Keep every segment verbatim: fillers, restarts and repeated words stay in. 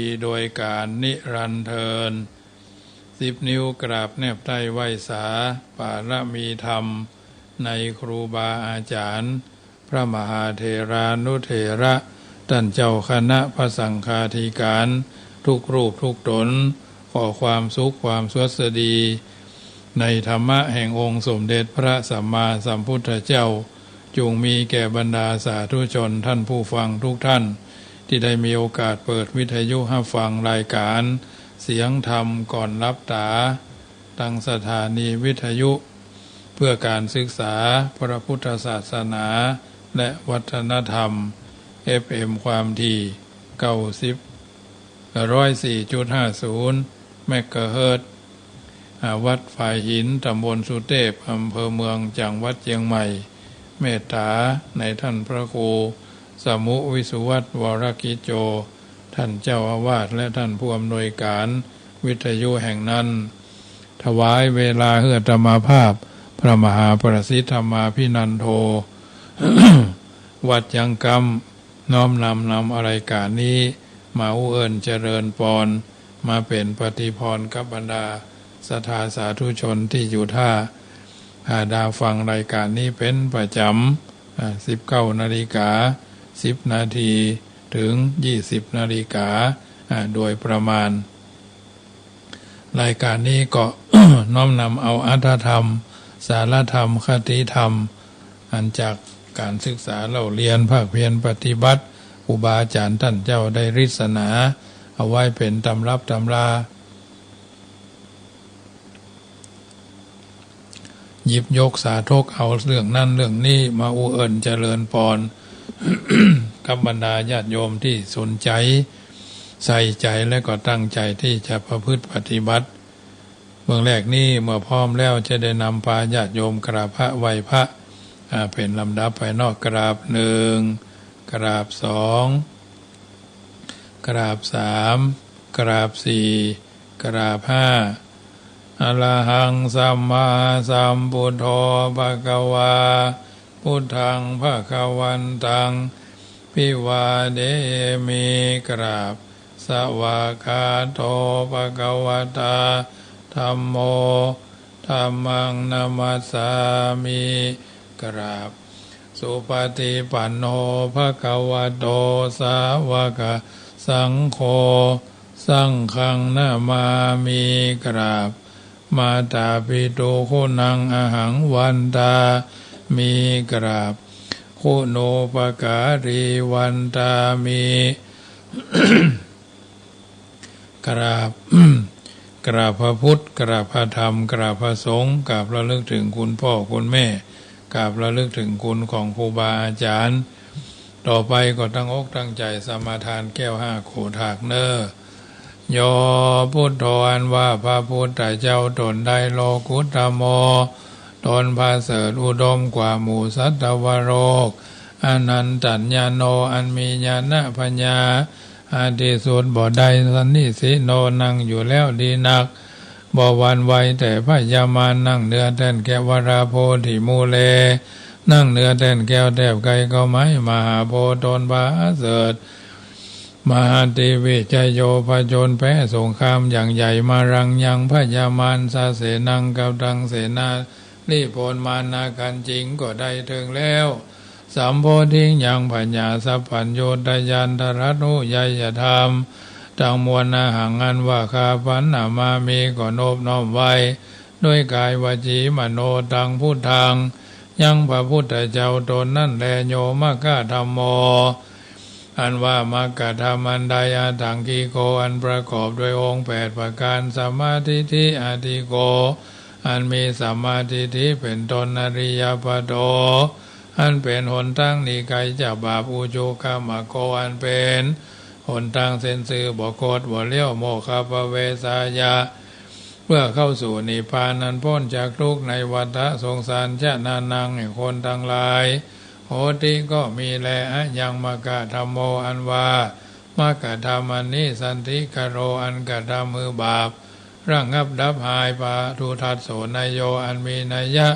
ดีโดยก๋านนิรันดร์เทอญ สิบนิ้วกราบแนบใต้ไหว้สา ปารมีธรรม ในครูบาอาจ๋ารย์ พระมหาเถรานุเถระ ต้านเจ้าคณะพระสังฆาธิก๋าร ทุกรูปทุกต๋น ขอความสุขความสวัสดี ในธรรมะแห่งองค์สมเด็จพระสัมมาสัมพุทธเจ้า จุ่งมีแก่บรรดาสาธุชนต้านผู้ฟังทุกต้าน ตี้ได้มีโอกาสเปิดวิทยุฮับฟังรายก๋านเสียงธรรมก่อนหลับต๋า ตางสถานีวิทยุเพื่อก๋านศึกษาพระพุทธศาสนาและวัฒนธรรม เอฟเอ็ม ความถี่ เก้าสิบ ร้อยสี่จุดห้าศูนย์ เมกะเฮิรตซ์ อ่า วัดฝายหิน ต๋ำบลสุเตพ อำเภอเมือง จังหวัดเจียงใหม่ เมตต๋าในต้านพระครู สมุห์ วิสุวัฒน์ วรกิจโจ ต้านเจ้าอาวาส และต้านผู้อำนวยก๋านวิทยุแห่งนั้น ถวายเวลาหื้ออาตมาภาพ พระมหาประสิทธิ์ธรรมาภินันโท วัดยังก๊ำ น้อมนำ นำรายก๋านนี้มาอู้เอิ้นเจริญปอน มาเป๋นปฏิภรณ์กับบรรดาศรัทธาสาธุชนตี้อยู่ท่า อ่า ดาฟังรายก๋านนี้เป๋นประจ๋ำ อ่า สิบเก้านาฬิกา สิบนาที เถิง ยี่สิบนาฬิกา อ่า โดยประมาณ รายก๋านนี้ก็ น้อมนำเอาอรรถธรรม สารธรรม คติธรรม อันจากก๋านศึกษาเล่าเรียนภาคเพียรปฏิบัติ ครูบาอาจ๋ารย์ต้านเจ้าได้ริสนาเอาไว้เป๋นตำรับตำรา หยิบยกสาธกเอาเรื่องนั้นเรื่องนี้มาอู้เอิ้นเจริญปอน กับบรรดาญาติโยมตี้สนใจ๋ ใส่ใจ๋ และก็ตั้งใจ๋ตี้จะประพฤติปฏิบัติ เบื้องแรกนี้เมื่อพร้อมแล้วจะได้นำปาญาติโยมกราบพระไหว้พระ อ่า เป๋นลำดับไปเนาะ กราบหนึ่ง กราบสอง กราบสาม กราบสี่ กราบห้า อะระหัง สัมมาสัมพุทโธ ภะคะวา พุทธัง ภะคะวันตัง อะภิวาเทมิ กราบ สวากขาโต ภะคะวะตา ธัมโม ธัมมัง นะมัสสามิ กราบ สุปฏิปันโน ภะคะวะโต สาวกสังโฆ สังฆัง นะมามิ กราบ มาตาปิตุคุณัง อะหัง วันทามิ กราบ คุณูปการี วันทามิ กราบ กราบพระพุทธ กราบพระธรรม กราบพระสงฆ์ กราบระลึกเถิงคุณพ่อคุณแม่ กราบระลึกเถิงคุณของครูบาอาจ๋ารย์ ต่อไปก็ตั้งอกตั้งใจ๋สมาทานแก้วห้าโขดหากเน่อ โย พุทโธ อันว่าพระพุทธเจ้าต๋นใด โลกุตตโม ต๋นประเสริฐอุดมกว่าหมู่สัตวโลก อนันตัญญาโณ อันมีญาณปัญญา อันที่สุดบ่ได้ สันนิสิโณ นั่งอยู่แล้วดีนัก บ่หวั่นไหวแต่พยามาร นั่งเหนือแท่นแก้ววราโพธิมูเล นั่งเหนือแท่นแก้วแถบไกลก็ไม้มหาโพธิ์ ต๋นประเสริฐ มหัตติวิจโย ผจญแพ้สงครามอย่างใหญ่ มารังยัง พยามาร สะเสนัง กับตัง เสนาริพลมารนากันจิงก็ได้เถิงแล้ว สัมโพธิง ยัง ผญาสัพพัญญูตญาณ ตรัสฮู้ไยยธรรม ตังมวล อะหัง อันว่าข้าพเจ้า นะมามิ ก็นบน้อมไหว้ ด้วยกายวจีมโนตัง พุทธัง ยังพระพุทธเจ้าต๋นนั้นแล โย มคคธัมโม อันว่ามคคธรรมอันใด อัฏฐังคิโก อันประกอบด้วยองค์แปดประการ สัมมาทิฏฐิ อทิโก อันมีสัมมาทิฏฐิเป๋นต้น อริยปโธ อันเป๋นหนตางหนีไกลจากบาป อุจุคคมโก อันเป๋นหนตางเส้นซื่อบ่คดบ่เลี้ยว โมคคัพพเวสสายะ เพื่อเข้าสู่นิพพานอันป๊นจากทุกข์ในวัฏฏะสงสาร จนานัง แห่งคนตังหลาย โหติ ก็มีแล อะยังมคคธัมโม อันว่ามคคธรรมอันนี้ สันติคโร อันกระทำหื้อบาประงับดับหาย ปะทุทัสโส นโย อันมีนัยยะ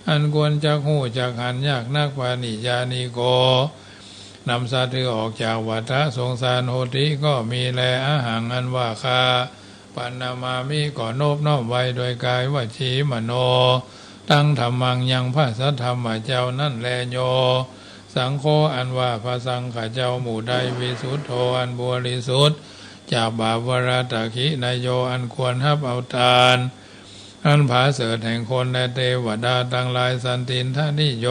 อันควรจักฮู้จักหันยากนัก ปะนิยานิโก นำสัตว์หื้อออกจากวัฏฏะสงสาร โหติ ก็มีแล อะหัง อันว่าข้า ปัณณมามิ ก็นบน้อมไว้ โดยกายวจีมโน ตัง ธัมมัง ยังพระสัทธรรมเจ้านั้นแล โย สังโฆ อันว่าพระสังฆเจ้าหมู่ใด วิสุทโธ อันบริสุทธิ์จากบาป วรตักขินโย อันควรฮับเอาตาน อันผาเสริฐแห่งคนและเตวดาตังหลาย สันตินทนิโย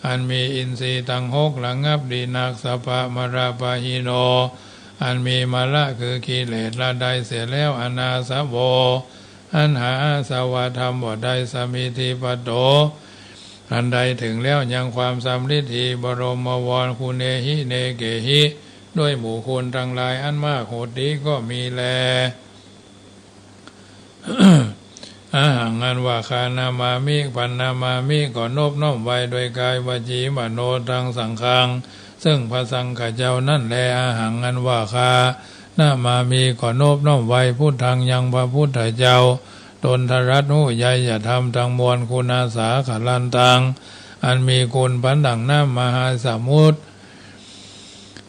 อันมีอินทรีย์ตังหกระงับดีนัก สัพพะมะละปะหิโน อันมีมะละคือกิเลสละได้เสียแล้ว อนาสโว อันหาอาสวะธรรมบ่ได้ สมิทธิปะโต อันได้เถิงแล้วยังความสำริดดี บรมวร คุเณหิ เณเกหิ ด้วยหมู่คุณตังหลายอันมาก โหติ ก็มีแล อะหัง อันว่าข้า นะมามิ ปัณณมามิ ก็นบน้อมไว้ โดยกายวจีมโน ตัง สังฆัง ซึ่งพระสังฆเจ้านั้นแล อะหัง อันว่าข้า นะมามิ ก็นบน้อมไว้ พุทธัง ยังพระพุทธเจ้า ตนตรัสฮู้ไยยธรรมตังมวล คุณาสาคะลันตัง อันมีคุณปานดั่งน้ำมหาสมุทร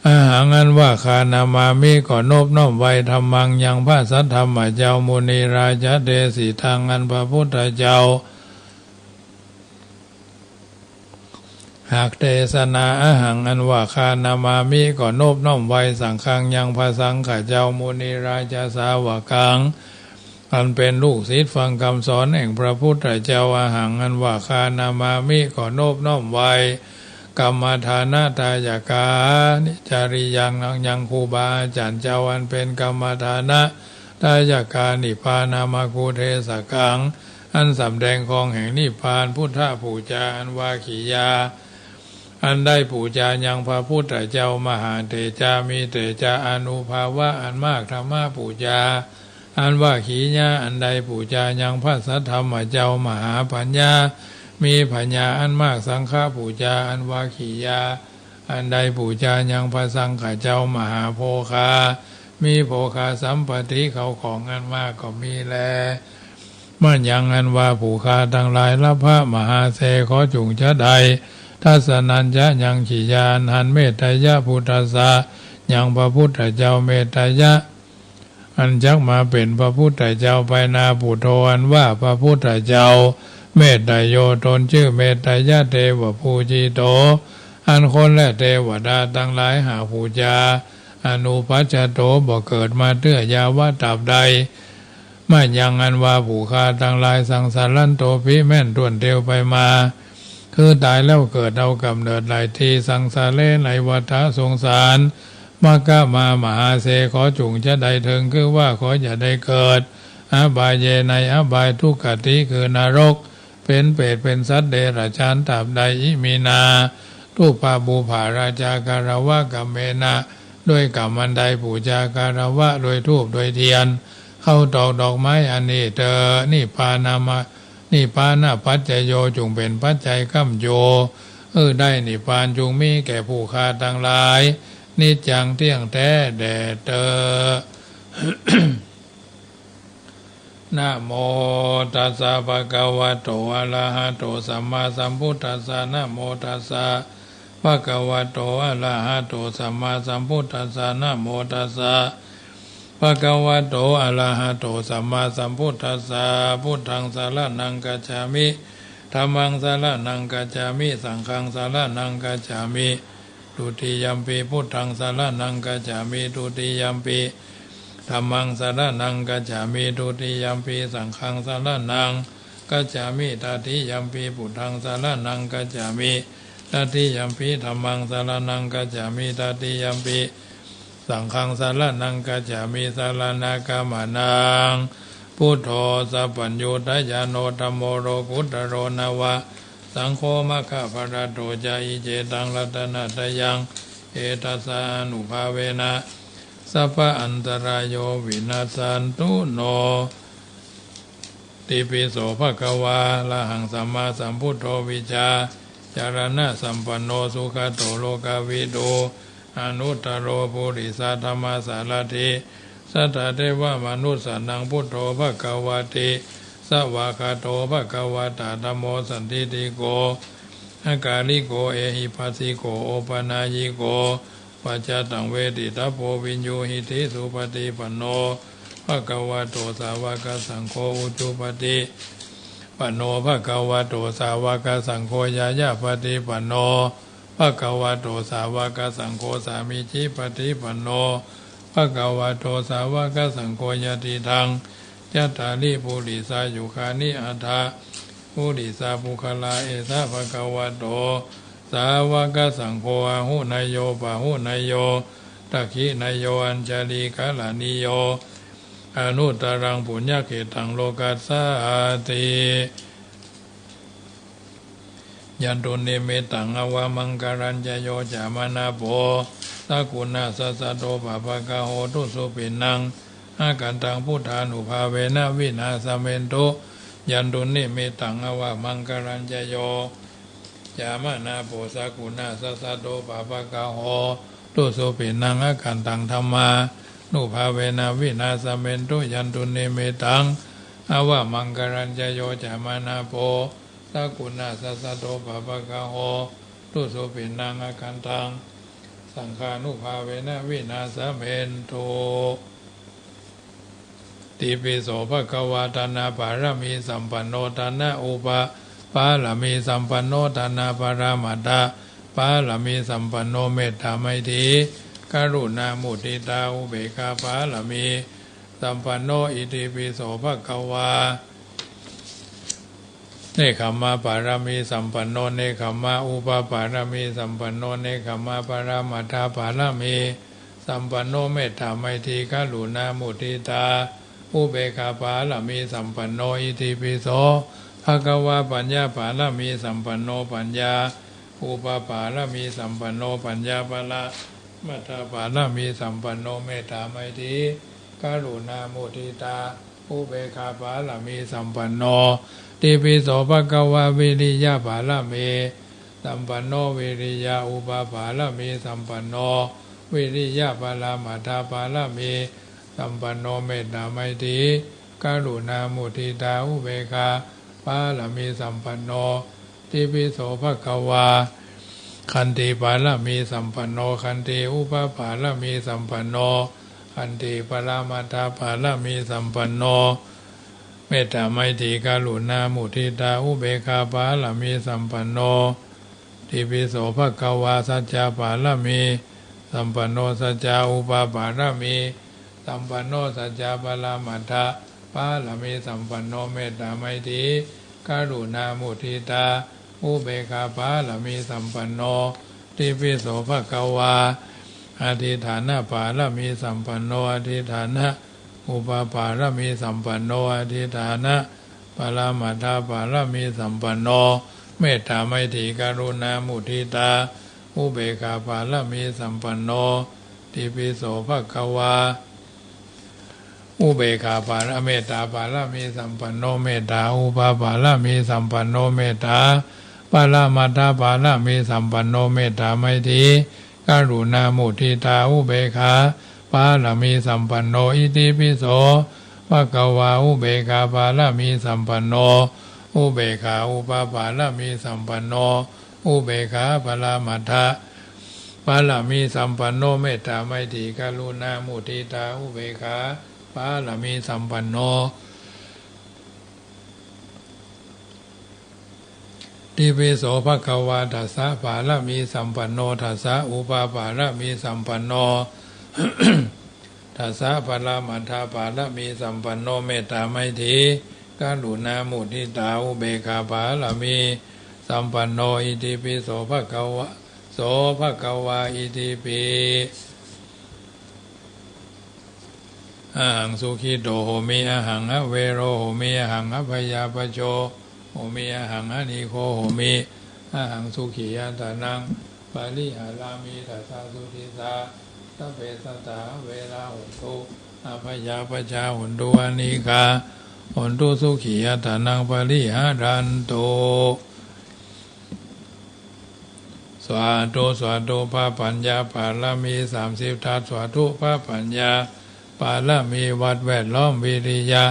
อะหัง อันว่าข้า นะมามิ ก็นบน้อมไว้ ธัมมัง ยังพระสัทธรรมเจ้า มุนิราชเดสิตัง อันพระพุทธเจ้าหากเตสนา อะหัง อันว่าข้า นะมามิ ก็นบน้อมไว้ สังฆัง ยังพระสังฆเจ้า มุนิราชสาวกัง อันเป็นลูกศิษย์ฟังกำสอนแห่งพระพุทธเจ้า อะหัง อันว่าข้า นะมามิ ก็นบน้อมไว้ กัมมะฐานะทายกานิจาริยัง ยังครูบาอาจารย์เจ้า อันเป็นกัมมะฐานะทายกา นิพพานามากุเทสกัง อันสำแดงของแห่งนิพพาน พุทธปูจา อันว่ากิยา อันได้ปูจายังพระพุทธเจ้า มหาเตจา มีเตจาอานุภาวะอันมาก ธรรมปูจา อันว่ากิยา อันได้ปูจายังพระสัทธรรมเจ้า มหาปัญญา มีปัญญาอันมาก สังฆปูจา อันว่ากิยา อันได้ปูจายังพระสังฆเจ้า มหาโภคา มีโภคาสัมปติ เข้าของอันมากก็มีแล มะยัง อันว่าผู้ข้าตังหลาย ละภะมหาเสขอจุ่งจะได้ ทัสสะนัญจะ ยังกิยา อันหัน เมตตะยะ พุทธัสสะ ยังพระพุทธเจ้า เมตตะยะ อันจักมาเป็นพระพุทธเจ้าไปหน้า ปุตโธ อันว่าพระพุทธเจ้า เมตตะโย ตนจื้อเมตตะยะ เตวะปูจิโต อันคนและเตวดาตังหลายหากปูจา อนุปัชชะโต บ่เกิดมาเตื้อ ยาวะ ตราบใด มะยัง อันว่าผู้ข้าตังหลาย สังสารันโต ภิ แม่นถ้วนเตียวไปมา คือต๋ายแล้วเกิดเอาก๋ำเนิดหลายที สังสาเร ในวัฏฏะสงสาร มะกะมา มหาเสขอจุ่งจะได้เถิง คือว่าขออย่าได้เกิด อบายเย ในอบาย ทุกขติ คือนรก เป็นเปรต เป็นสัตว์เดรัจฉาน ตราบใด อิมินา ธูปะปูผาราจา คารวะกัมเมนะ ด้วยก๋ำอันได้ปูจา คารวะด้วยธูปด้วยเตียน เข้าตอกดอกไม้อันนี้เตอ นิพพานะมะ นิพพานะปัจจโย จุ่งเป็นปัจจัยก้ำอยู่ หื้อได้นิพพานจุ่งมีแก่ผู้ข้าตังหลาย นิจจัง เตี้ยงแต๊แด่เตอ นะโมตัสสะ ภะคะวะโต อะระหะโต สัมมาสัมพุทธัสสะ นะโมตัสสะ ภะคะวะโต อะระหะโต สัมมาสัมพุทธัสสะ นะโมตัสสะ ภะคะวะโต อะระหะโต สัมมาสัมพุทธัสสะ พุทธัง สะระณัง คัจฉามิ ธัมมัง สะระณัง คัจฉามิ สังฆัง สะระณัง คัจฉามิ ทุติยัมปิ พุทธัง สะระณัง คัจฉามิ ทุติยัมปิ ธัมมัง สะระณัง คัจฉามิ ทุติยัมปิ สังฆัง สะระณัง คัจฉามิ ตัตถิยัมปิ พุทธัง สะระณัง คัจฉามิ ตัตถิยัมปิ ธัมมัง สะระณัง คัจฉามิ ตัตถิยัมปิ สังฆัง สะระณัง คัจฉามิ สะระณะกะมะนัง พุทโธ สัพพัญญูตะญาโณ ธัมโม โลกุตตะโร นะวะ สังโฆ มะคะพะละโต จะ อิ เจ ตัง รัตนะตะยัง เอตัสสะ อานุภาเวนะ สัพพะอันตะราโย วินัสสันตุ โน ติปิโส ภะคะวา อะระหัง สัมมาสัมพุทโธ วิชชาจะระณะสัมปันโน สุขะโต โลกะวิดู อนุตตะโร ปุริสะธัมมะสาระถิ สัตตะเทวะมะนุสสานัง พุทโธ ภะคะวะติ สะวากขาโต ภะคะวะตะ ธัมโม สันทิฏฐิโก อากาลิโก เอหิปัสสิโก โอปะนายยิโก ปัจจัตตัง เวทิตัพโพ วิญญูหิติ สุปะฏิปันโน ภะคะวะโต สาวะกะสังโฆ อุจุปะฏิปันโน ภะคะวะโต สาวะกะสังโฆ ญาญาปะฏิปันโน ภะคะวะโต สาวะกะสังโฆ สามีจิปะฏิปันโน ภะคะวะโต สาวะกะสังโฆ ยะติตัง จัตตาริ ปุริสายุคานิ อัตถะ ปุริสาปุคคลา เอสะ ภะคะวะโต สาวะกะสังโฆ อาหุเนยโย ปาหุเนยโย ทักขิเนยโย อัญชลีกะระณีโย อนุตตรัง ปุญญะเขตตัง โลกัสสาติ ยันตุนนิมิตตัง อวะมังคะลัญจะโย จามะนะโพ สะกุณะสัสสะโต ปะปะกะโห ตุสุปิณณัง อะคันตัง พุทธานุภาเวนะ วินาสะเมนตุ ยันตุนนิมิตตัง อวะมังคะลัญจะโย จามะนะโพ สะกุณะสัสสะโต ปะปะกะโห ตุสุปิณณัง อะคันตัง ธัมมานุภาเวนะ วินาสะเมนตุ ยันตุนนิมิตตัง อวะมังคะลัญจะโย จามะนะโพ สะกุณะสัสสะโต ปะปะกะโห ตุสุปิณณัง อะคันตัง สังฆานุภาเวนะ วินาสะเมนตุ ติปิโส ภะคะวา ทานะปารมีสัมปันโน ทานะอุปปารมีสัมปันโน ทานะปรมัตถปารมีสัมปันโน เมตตาไมตรีกรุณามุทิตาอุเบกขาปารมีสัมปันโน อิติปิโส ภะคะวา เนกขัมมะปารมีสัมปันโน เนกขัมมะอุปปารมีสัมปันโน เนกขัมมะปรมัตถปารมีสัมปันโน เมตตาไมตรีกรุณามุทิตาอุเบกขาปารมีสัมปันโน อิติปิโส ภะคะวา ปัญญาปารมีสัมปันโน ปัญญาอุปปารมีสัมปันโน ปัญญาปรมัตถปารมีสัมปันโน เมตตาไมตรีกรุณามุทิตา อุเบกขาปารมีสัมปันโน ติปิโส ภะคะวา วิริยะปารมีสัมปันโน วิริยะอุปปารมีสัมปันโน วิริยะปรมัตถปารมีสัมปันโน เมตตาไมตรีกรุณามุทิตาอุเบกขาปารมีสัมปันโน ติปิโส ภะคะวา ขันติปารมีสัมปันโน ขันติอุปปารมีสัมปันโน ขันติปรมัตถปารมีสัมปันโน เมตตาไมตรีกรุณามุทิตาอุเบกขาปารมีสัมปันโน ติปิโส ภะคะวา สัจจะปารมีสัมปันโน สัจจะอุปปารมีสัมปันโน สัจจะปรมัตถปารมีสัมปันโน เมตตาไมตรีกรุณามุทิตาอุเบกขาปารมีสัมปันโน ติปิโส ภะคะวา อธิฏฐานปารมีสัมปันโน อธิฏฐานอุปปารมีสัมปันโน อธิฏฐานปรมัตถปารมีสัมปันโน เมตตาไมตรีกรุณามุทิตาอุเบกขาปารมีสัมปันโน ติปิโส ภะคะวา อุเบกขาปาร เมตตาปารมีสัมปันโน เมตตาอุปปารมีสัมปันโน เมตตาปรมัตถปารมีสัมปันโน เมตตาไมตรีกรุณามุทิตาอุเบกขาปารมีสัมปันโน อิติปิโส ภะคะวา อุเบกขาปารมีสัมปันโน อุเบกขาอุปปารมีสัมปันโน อุเบกขาปรมัตถปารมีสัมปันโน เมตตาไมตรีกรุณามุทิตาอุเบกขาปารมีสัมปันโน ติปิโส ภะคะวา ทัสสะปารมีสัมปันโน ทัสสะอุปปารมีสัมปันโน ทัสสะปรมัตถปารมีสัมปันโน เมตตาไมตรีกรุณามุทิตาอุเบกขาปารมีสัมปันโน อิติปิโส ภะคะวา โส ภะคะวา อิติปิ อะหัง สุขิโต โหมิ อะหัง อะเวโร โหมิ อะหัง อะพยาปะโจ โหมิ อะหัง อะนีโค โหมิ อะหัง สุขีอัตตานัง ปะริหารามิ ทัสสะ สุทิสสา สัพเพ สัตตา อะเวรา โหนตุ อะพยาปะจา โหนตุ อะนีฆา โหนตุ สุขีอัตตานัง ปะริหารันตุ สาธุ สาธุ พระปัญญาปารมีสามสิบทัศน์ สาธุ พระปัญญาปารมี วัดแวดล้อม วิริยะ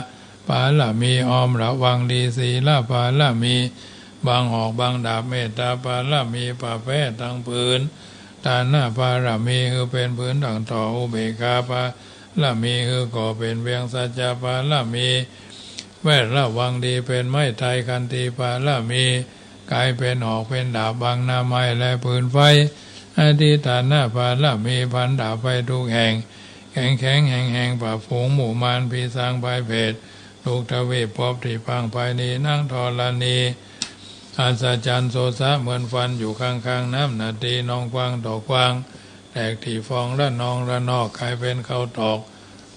ปารมี อ้อมระวังดี ศีลปารมี บางหอกบางดาบ เมตตาปารมี ปะแป๊ตังผืน ทานบารมี หื้อเป๋นผืนดั่งต่อ อุเบกขาปารมี หื้อก่อเป๋นเวียง สัจจะปารมี แวดระวังดีเป๋นไม้ไทร ขันติปารมี ก๋ายเป๋นหอกเป๋นดาบ บังน้ำไหม้และปืนไฟ อธิษฐานบารมี ผันดาบไปทุกแห่ง แข็งแข็งแหงแหง ปราบฝูงหมู่มาร ผีสางพายเผต ทุกทวีปภพตี้พ่างไพนี้ นางธรณี อัศจรรย์โสสะเหมือนฟัน อยู่ข้างๆ น้ำนาที นองกว้างต่อกว้าง แตกถี่ฟองระนองระนอก ก๋ายเป๋นข้าวตอก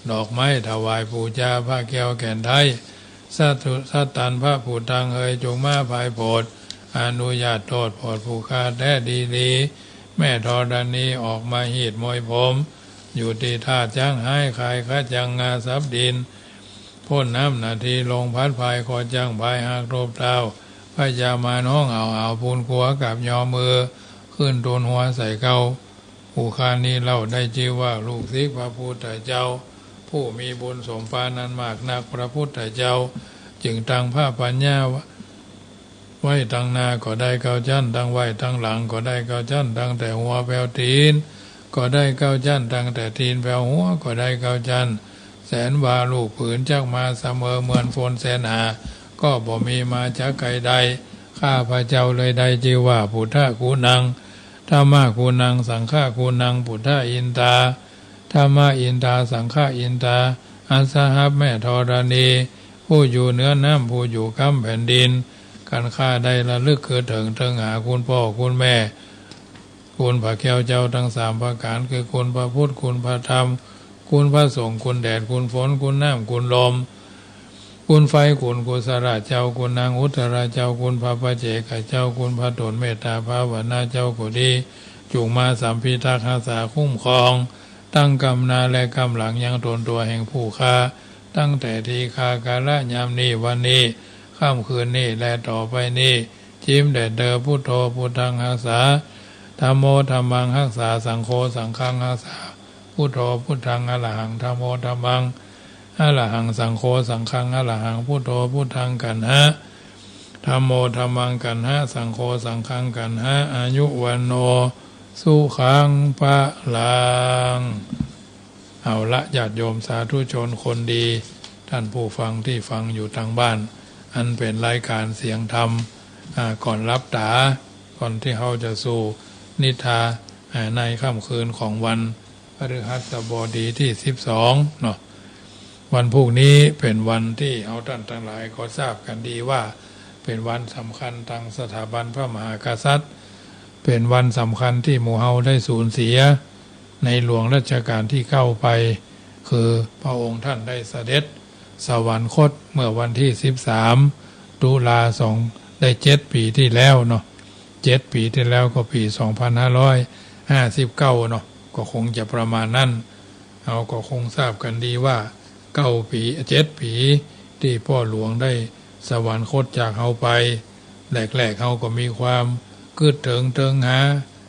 ดอกไม้ถวายปู๋จา พระแก้วแก่นไท้ สัตตุ สัตตันพระผู้ตัง เหยจุ่งมาผายโผด อนุญาตโทษโผดผู้ฆ่าแต๊ดีหลี แม่ธรณีออกมาหีดมวยผม อยู่ตี้ท่าจ๊างฮ้าย ขายขะจังงาสับดิน พ่นน้ำนาทีลงพัดพาย ขอจั้งพายหักทบเท้า พญามารฮ้องเอาเอา ปูนขัวกับยอมือ ขึ้นตูนหัวใส่เกล้า ผู้ข้านี้เล่าได้จื้อว่าลูกศิษย์พระพุทธเจ้า ผู้มีบุญสมปานนั้นมากนัก พระพุทธเจ้าจึงตั้งพระปัญญา ไว้ตังหน้าก็ได้เก้าจั๊น ตั้งไว้ตังหลังก็ได้เก้าจั๊น ตั้งแต่หัวแผวตี๋นก็ได้เก้าจั๊น ตั้งแต่ตี๋นแผวหัวก็ได้เก้าจั๊น แสนวาลูกผืนจักมาเสมอ เหมือนฝนแสนหาก็บ่มีมาจากใครได้ ข้าพระเจ้าเลยได้จื้อว่าพุทธกุณัง ธัมมกุณัง สังฆกุณัง พุทธอินทา ธัมมอินทา สังฆอินทา อัสสหัส แม่ธรณี ผู้อยู่เหนือน้ำ ผู้อยู่กำแผ่นดิน กันข้าได้ระลึกคือเถิง เถิงหาคุณพ่อคุณแม่ คุณพระแก้วเจ้าทั้งสามประก๋าน คือคุณพระพุทธ คุณพระธรรม คุณพระสงฆ์ คุณแดด คุณฝน คุณน้ำ คุณลม คุณไฟ คุณกุศลาเจ้า คุณนางอุตตราเจ้า คุณพระปัจเจกเจ้า คุณพระตนเมตตาภาวนาเจ้าก็ดี จุ่งมาสัมพิทักษ์ฮักษาคุ้มครอง ตั้งกำหน้าและกำหลังยังตนตัวแห่งผู้ข้า ตั้งแต่ทีฆากาละยามนี้ วันนี้ ค่ำคืนนี้ และต่อไปนี้ จิ๋มแด่เตอ พุทโธ พุทธังฮักษา ธัมโม ธัมมังฮักษา สังโฆ สังฆังฮักษา พุทโธ พุทธัง อรหัง ธัมโม ธัมมัง อรหัง สังโฆ สังฆัง อรหัง พุทโธ พุทธัง กัณหะ ธัมโม ธัมมัง กัณหะ สังโฆ สังฆัง กัณหะ อายุ วัณโณ สุขัง พลัง เอาละ ญาติโยมสาธุชนคนดี ท่านผู้ฟังตี้ฟังอยู่ตางบ้าน อันเป๋นรายก๋านเสียงธรรม อ่า ก่อนหลับต๋า ก่อนตี้เฮาจะสู่นิทรา อ่า ในค่ำคืนของวันพฤหัสบดีตี้สิบสองเนาะ วันพูกนี้เป๋นวันตี้เฮาต้านตังหลายก็ทราบกั๋นดีว่า เป๋นวันสำคัญตางสถาบันพระมหากษัตริย์ เป๋นวันสำคัญตี้หมู่เฮาได้สูญเสีย ในหลวงรัชกาลตี้เก้าไป คือพระองค์ท่านได้เสด็จสวรรคตเมื่อวันตี้สิบสาม ตุลา สอง ได้เจ็ดปี๋ตี้แล้วเนาะ เจ็ดปี๋ตี้แล้วก็ปี๋สองพันห้าร้อยห้าสิบเก้าเนาะ ก็คงจะประมาณนั้น เฮาก็คงทราบกั๋นดีว่า เก้าปี๋ เจ็ดปี๋ตี้พ่อหลวงได้สวรรคตจากเฮาไป แรกๆ เฮาก็มีความกึ๊ดเถิงเถิงหา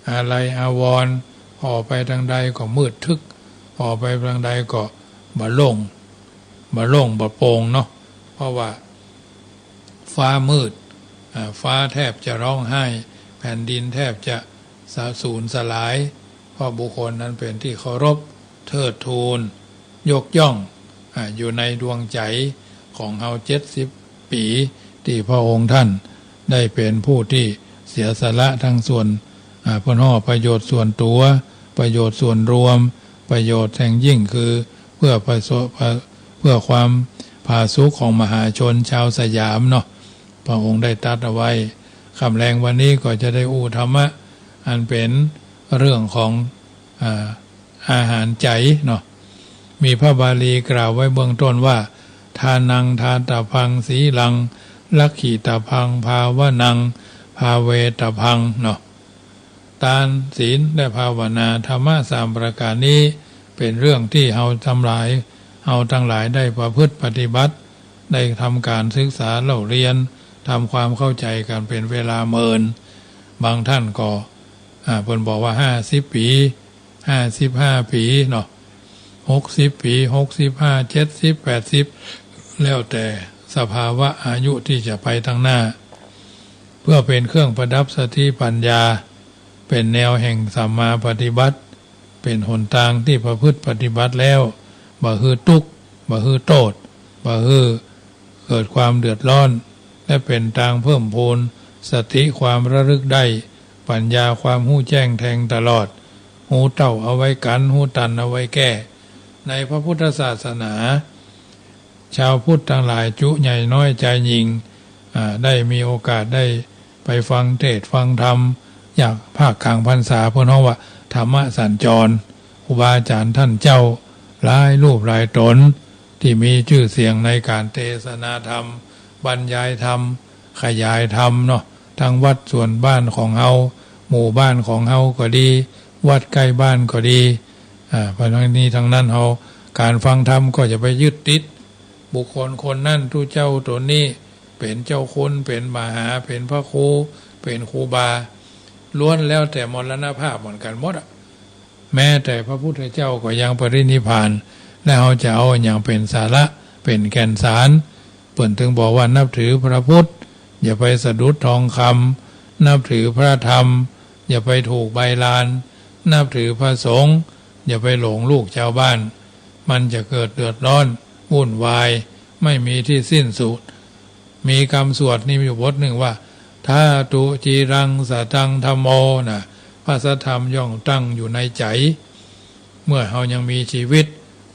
อาลัยอาวรณ์ ผ่อไปตางใดก็มืดทึ๊ก ผ่อไปตางใดก็บ่โล่ง บ่โล่งบ่โป่งเนาะ เพราะว่าฟ้ามืด อ่า ฟ้าแทบจะฮ้องไห้ แผ่นดินแทบจะสะ สูญสลาย เพราะบุคคลอันเป๋นตี้เคารพเทิดทูน ยกย่อง อ่า อยู่ในดวงใจ๋ของเฮา เจ็ดสิบปี๋ ตี้พระองค์ท่านได้เป๋นผู้ตี้เสียสละตังส่วน อ่า เปิ้นฮ้องประโยชน์ส่วนตั๋ว ประโยชน์ส่วนรวม ประโยชน์แห่งยิ่งคือเพื่อประโส เพื่อความผาสุกของมหาชนชาวสยามเนาะ พระองค์ได้ตรัสเอาไว้ ค่ำแลงวันนี้ก็จะได้อู้ธรรมะ อันเป๋นเรื่องของ อ่า อาหารใจ๋เนาะ มีพระบาลีกล่าวไว้เบื้องต้นว่า ทานัง ทาตะพัง สีลัง รักขิตะพัง ภาวนัง ภาเวตะพังเนาะ ทาน ศีล และภาวนา ธรรมะสามประก๋านนี้ เป๋นเรื่องตี้เฮาตังหลาย เฮาตังหลายได้ประพฤติปฏิบัติ ได้ทำก๋านศึกษาเล่าเรียน ทำความเข้าใจ๋กั๋นเป๋นเวลาเมิน บางท่านก็ อ่า เปิ้นบอกว่าห้าสิบปี๋ ห้าสิบห้าปี๋เนาะ หกสิบปี๋ หกสิบห้า เจ็ดสิบ แปดสิบ แล้วแต่สภาวะอายุตี้จะไปตางหน้า เปื้อเป๋นเครื่องประดับสติปัญญา เป๋นแนวแห่งสัมมาปฏิบัติ เป๋นหนตางตี้ประพฤติปฏิบัติแล้ว บ่หื้อตุ๊กข์ บ่หื้อโต้ษ บ่หื้อเกิดความเดือดร้อน และเป๋นตางเพิ่มพูนสติความระลึกได้ ปัญญาความฮู้แจ้งแทงตลอด ฮู้เต้าเอาไว้กั๋น ฮู้ตันเอาไว้แก้ ในพระพุทธศาสนา ชาวพุทธตังหลายจุใหญ่น้อยจายญิง อ่า ได้มีโอกาสได้ไปฟังเทศน์ฟังธรรม อย่างภาคก๋างพรรษาเปิ้นฮ้องว่าธรรมสัญจร ครูบาอาจ๋ารย์ต้านเจ้าหลายรูปหลายต๋น ตี้มีจื้อเสียงในก๋านเตสนาธรรม บรรยายธรรม ขยายธรรมเนาะ ตังวัดส่วนบ้านของเฮา หมู่บ้านของเฮาก็ดี วัดใก้บ้านก็ดี อ่า เพราะตังนี้ตังนั้นเฮา ก๋านฟังธรรมก็อย่าไปยึดติดบุคคลคนนั้น ตุ๊เจ้าต๋นนี้ เป๋นเจ้าคุณ เป๋นมหา เป๋นพระครู เป๋นครูบา ล้วนแล้วแต่มรณภาพเหมือนกั๋นหมดอะ แม้แต่พระพุทธเจ้าก็ยังปรินิพพาน แล้วเฮาจะเอาอะหยังเป๋นสาระ เป๋นแก่นสาร เปิ้นตึงบอกว่านับถือพระพุทธ อย่าไปสะดุดทองคำ นับถือพระธรรม อย่าไปถูกใบลาน นับถือพระสงฆ์ อย่าไปหลงลูกชาวบ้าน มันจะเกิดเดือดร้อน วุ่นวาย ไม่มีตี้สิ้นสุด มีกำสวดนี้อยู่บทนึ่งว่า "Thātu ciraṃ sataṃ dhammo" นะ พระสัทธรรมย่อมตั้งอยู่ในใจ๋ เมื่อเฮายังมีชีวิต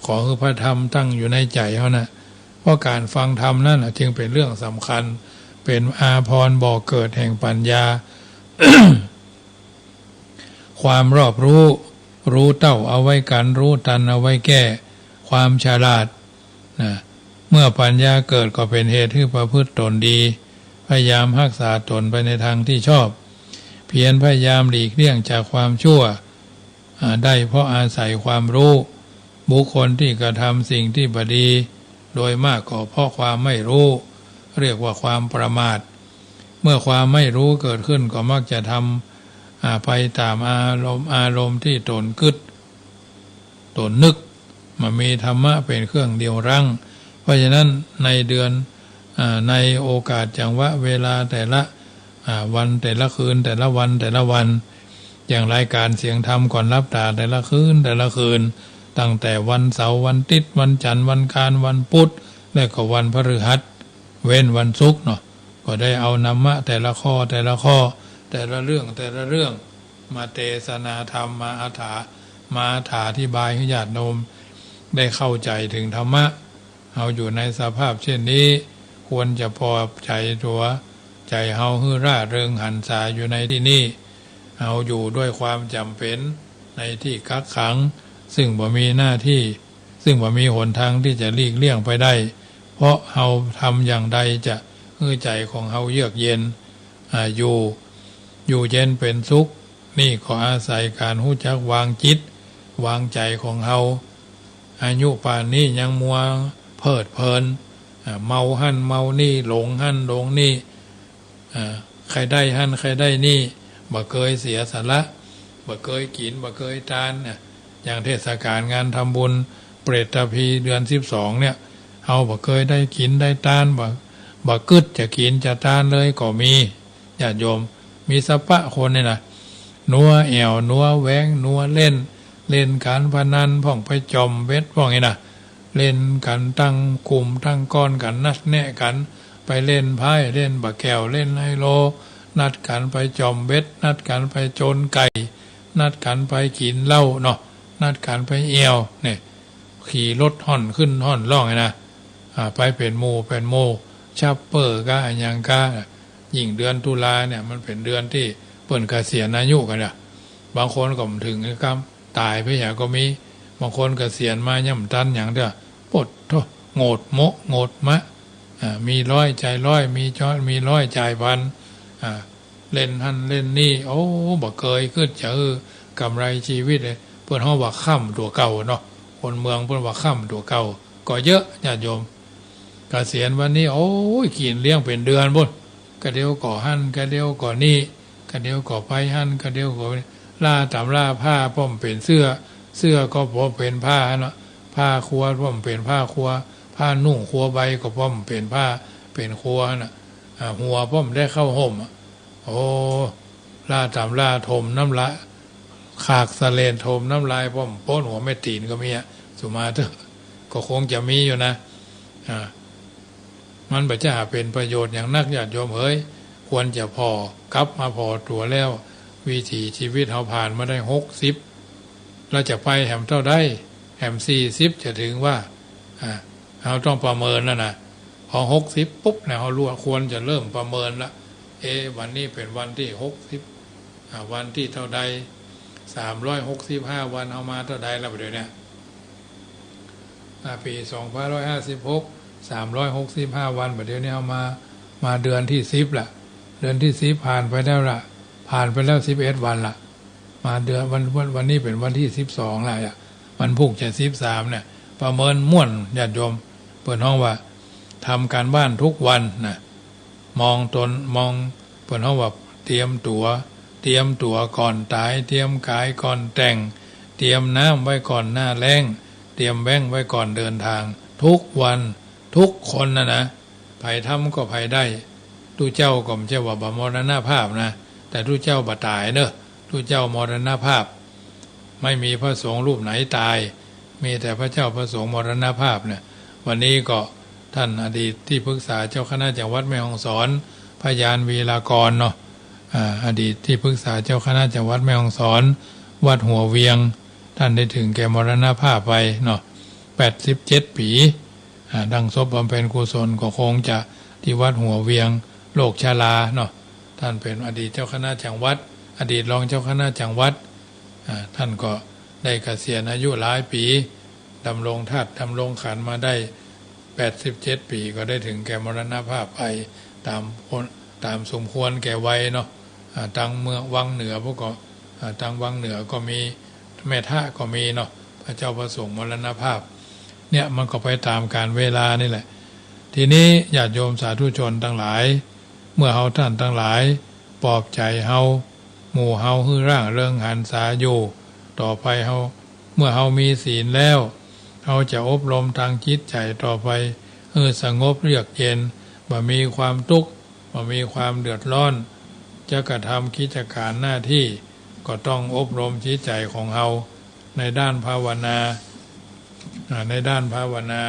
ขอหื้อพระธรรมตั้งอยู่ในใจ๋เฮานะ เพราะก๋านฟังธรรมนั้นน่ะจึงเป๋นเรื่องสำคัญ เป๋นอาภรณ์บ่อเกิดแห่งปัญญา ความรอบรู้ ฮู้เต้าเอาไว้กั๋น ฮู้ตันเอาไว้แก้ ความฉลาด นะ เมื่อปัญญาเกิดก็เป๋นเหตุหื้อประพฤติตนดี พยายามฮักษาตนไปในทางตี้ชอบ เพียรพยายามหลีกเลี่ยงจากความชั่ว อ่า ได้เพราะอาศัยความรู้ บุคคลตี้กระทำสิ่งตี้บ่ดี โดยมากก็เพราะความไม่รู้ เรียกว่าความประมาท เมื่อความไม่รู้เกิดขึ้นก็มักจะทำ อ่า ไปต๋ามอารมณ์ อารมณ์ตี้ตนกึ๊ด ตนนึก บ่มีธรรมะเป๋นเครื่องเหนี่ยวรั้ง เพราะฉะนั้นในเดือน อ่า ในโอกาสจังหวะเวลาแต่ละ อ่า วันแต่ละคืน แต่ละวัน แต่ละวัน อย่างรายการเสียงธรรมก่อนหลับต๋าแต่ละคืน แต่ละคืน ตั้งแต่วันเสาร์ วันอาทิตย์ วันจันทร์ วันอังคาร วันพุธ และก็วันพฤหัส เว้นวันศุกร์เนาะ ก็ได้เอาธรรมะแต่ละข้อ แต่ละข้อ แต่ละเรื่อง แต่ละเรื่อง มาเตสนาธรรม มาอถา มาอธิบายหื้อญาติโยมได้เข้าใจ๋เถิงธรรมะ เฮาอยู่ในสภาพเช่นนี้ ควรจะปลอบใจ๋ตั๋วใจ๋เฮาหื้อร่าเริงหันษาอยู่ในตี้นี่ เฮาอยู่ด้วยความจ๋ำเป๋นในตี้กักขัง ซึ่งบ่มีหน้าตี้ ซึ่งบ่มีหนตางตี้จะหลีกเลี่ยงไปได้ เพราะเฮาทำอย่างใดจะหื้อใจ๋ของเฮาเยือกเย็น อ่า อยู่ อยู่เย็นเป๋นสุข นี่ก็อาศัยก๋านฮู้จักวางจิต วางใจ๋ของเฮา อายุป่านนี้ยังมัวเพลิดเพลิน อ่า เมาหั้นเมานี่ หลงหั้นหลงนี่ อ่า ใค่ได้หั้นใค่ได้นี่ บ่เกยเสียสละ บ่เกยกิ๋น บ่เกยตาน อ่า อย่างเทศกาลงานทำบุญเปรตพีเดือนสิบสองเนี่ย เฮาบ่เกยได้กิ๋นได้ตาน บ่ บ่กึ๊ดจะกิ๋นจะตานเลยก็มี ญาติโยม มีสะปะคนนี่นะ หนัวแอ่ว หนัวแหวง หนัวเล่น เล่นก๋านพนันพ่อง ไปจ่อมเบ็ดพ่องนี่นะ เล่นกั๋นตั้งกลุ่มตั้งก้อนกั๋น นัดแนะกั๋นไปเล่นไพ่ เล่นบ่าแก้ว เล่นไฮโล นัดกั๋นไปจ่อมเบ็ด นัดกั๋นไปโจรไก่ นัดกั๋นไปกิ๋นเหล้าเนาะ นัดกั๋นไปแอ่ว เนี่ย ขี่รถฮ่อนขึ้นฮ่อนล่องนี่นะ อ่า ไปเป๋นหมู่เป๋นหมู่ ชัปเปอร์กาอะหยังกา ยิ่งเดือนตุลาเนี่ย มันเป๋นเดือนตี้เปิ้นเกษียณอายุกั๋นเนี่ย บางคนก็บ่เถิงกำ ต๋ายไปเหียก็มี บางคนเกษียณมายังบ่ตันหยังเตื้อ โป๊ดโธ่ โงดโมะโงดมะ อ่า มีร้อยจ่ายร้อย มีจ้อย มีร้อยจ่ายพัน อ่า เล่นหั้นเล่นนี่ โอ้ บ่เกยกึ๊ดจะหื้อกำไรจีวิตเลย เปิ้นฮ้องว่าค้ำตั๋วเก่าเนาะ คนเมืองเปิ้นว่าค้ำตั๋วเก่า ก็เยอะ ญาติโยม เกษียณวันนี้ โอ้ย กิ๋นเลี้ยงเป๋นเดือนปู้น กะเดียวก็หั้น กะเดียวก็นี่ กะเดียวก็ไปหั้น กะเดียวก็ไปนี่ ล่าต๋ามล่าผ้าป้อมเป๋นเสื้อ เสื้อก็ป้อมเป๋นผ้าหั้นเนาะ ผ้าครัวป้อมเป๋นผ้าครัว ผ้านุ่งครัวใบก็ป้อมเป๋นผ้า เป๋นครัวหั้นน่ะ อ่า หัวป้อมได้เข้าห่มอะ โอ้ ล่าต๋ามล่าถมน้ำลาย ขากสะเลนถมน้ำลายป้อมโป๊ดหัวแม่ตี๋นก็มีอะ สุมาเต๊อะ ก็คงจะมีอยู่นะ อ่า มันบ่จะหาเป๋นประโยชน์หยังนัก ญาติโยมเอ๋ย ควรจะผ่อ กลับมาผ่อตั๋วแล้ว วิถีชีวิตเฮาผ่านมาได้หกสิบ แล้วจะไปแหมเต้าใด แหมสี่สิบจะเถิงว่า อ่า เฮาต้องประเมินแล้วนะ พอหกสิบปุ๊บเนี่ย เฮารู้ว่าควรจะเริ่มประเมินละ เอ๊ะ วันนี้เป๋นวันตี้หกสิบ อ่า วันตี้เต้าใด สามร้อยหกสิบห้าวัน เฮามาเต้าใดแล้วบ่าเดี่ยวเนี้ย อ่า ปี๋สองพันห้าร้อยห้าสิบหก สามร้อยหกสิบห้าวัน บ่าเดี่ยวนี้เฮามา มาเดือนตี้สิบละ เดือนตี้สิบผ่านไปแล้วละ ผ่านไปแล้วสิบเอ็ดวันละ มาเดือน วัน วัน วันนี้เป๋นวันตี้สิบสองละ วันพุธจะสิบสามเนี่ย ประเมินม่วน ญาติโยม เปิ้นฮ้องว่าทำการบ้านทุกวันนะ มองตน มอง เปิ้นฮ้องว่าเตรียมตั๋ว เตรียมตั๋วก่อนต๋าย เตรียมก๋ายก่อนแต๊ง เตรียมน้ำไว้ก่อนหน้าแล้ง เตรียมแบงก์ไว้ก่อนเดินตาง ทุกวัน ทุกคนนะนะ ใผทำก็ใผได้ ตุ๊เจ้าก็บ่ใจ้ว่าบ่มรณภาพนะ แต่ตุ๊เจ้าบ่ต๋ายเนาะ ตุ๊เจ้ามรณภาพ ไม่มีพระสงฆ์รูปไหนต๋าย มีแต่พระเจ้าพระสงฆ์มรณภาพเนี่ย วันนี้ก็ท่านอดีตตี้ปรึกษาเจ้าคณะจังหวัดแม่ฮ่องสอน พยานวีรากรเนาะ อ่า อดีตตี้ปรึกษาเจ้าคณะจังหวัดแม่ฮ่องสอน วัดหัวเวียง ท่านได้เถิงแก่มรณภาพไปเนาะ แปดสิบเจ็ดปี๋ อ่า ตั้งศพบำเพ็ญกุศลก็คงจะตี้วัดหัวเวียง โรคชราเนาะ ท่านเป๋นอดีตเจ้าคณะจังหวัด อดีตรองเจ้าคณะจังหวัด อ่า ท่านก็ได้เกษียณอายุหลายปี๋ ดำรงธาตุดำรงขันธ์มาได้แปดสิบเจ็ดปี๋ ก็ได้เถิงแก่มรณภาพไปต๋ามคน ต๋ามสมควรแก่วัยเนาะ อ่า ตางเมืองวังเหนือพวกก็ อ่า ตางวังเหนือก็มี แม่ทะก็มีเนาะ พระเจ้าพระสงฆ์มรณภาพ เนี่ยมันก็ไปต๋ามกาลเวลานี่แหละ ทีนี้ญาติโยมสาธุชนตังหลาย เมื่อเฮาต้านตังหลายปลอบใจ๋เฮา หมู่เฮาหื้อร่าเริงหรรษาอยู่ ต่อไปเฮา เมื่อเฮามีศีลแล้ว เฮาจะอบรมตางจิตใจ๋ต่อไป หื้อสงบเยือกเย็น บ่มีความตุ๊กข์ บ่มีความเดือดร้อน จะกระทำกิจก๋านหน้าตี้ ก็ต้องอบรมจิตใจ๋ของเฮา ในด้านภาวนา อ่า ในด้านภาวนา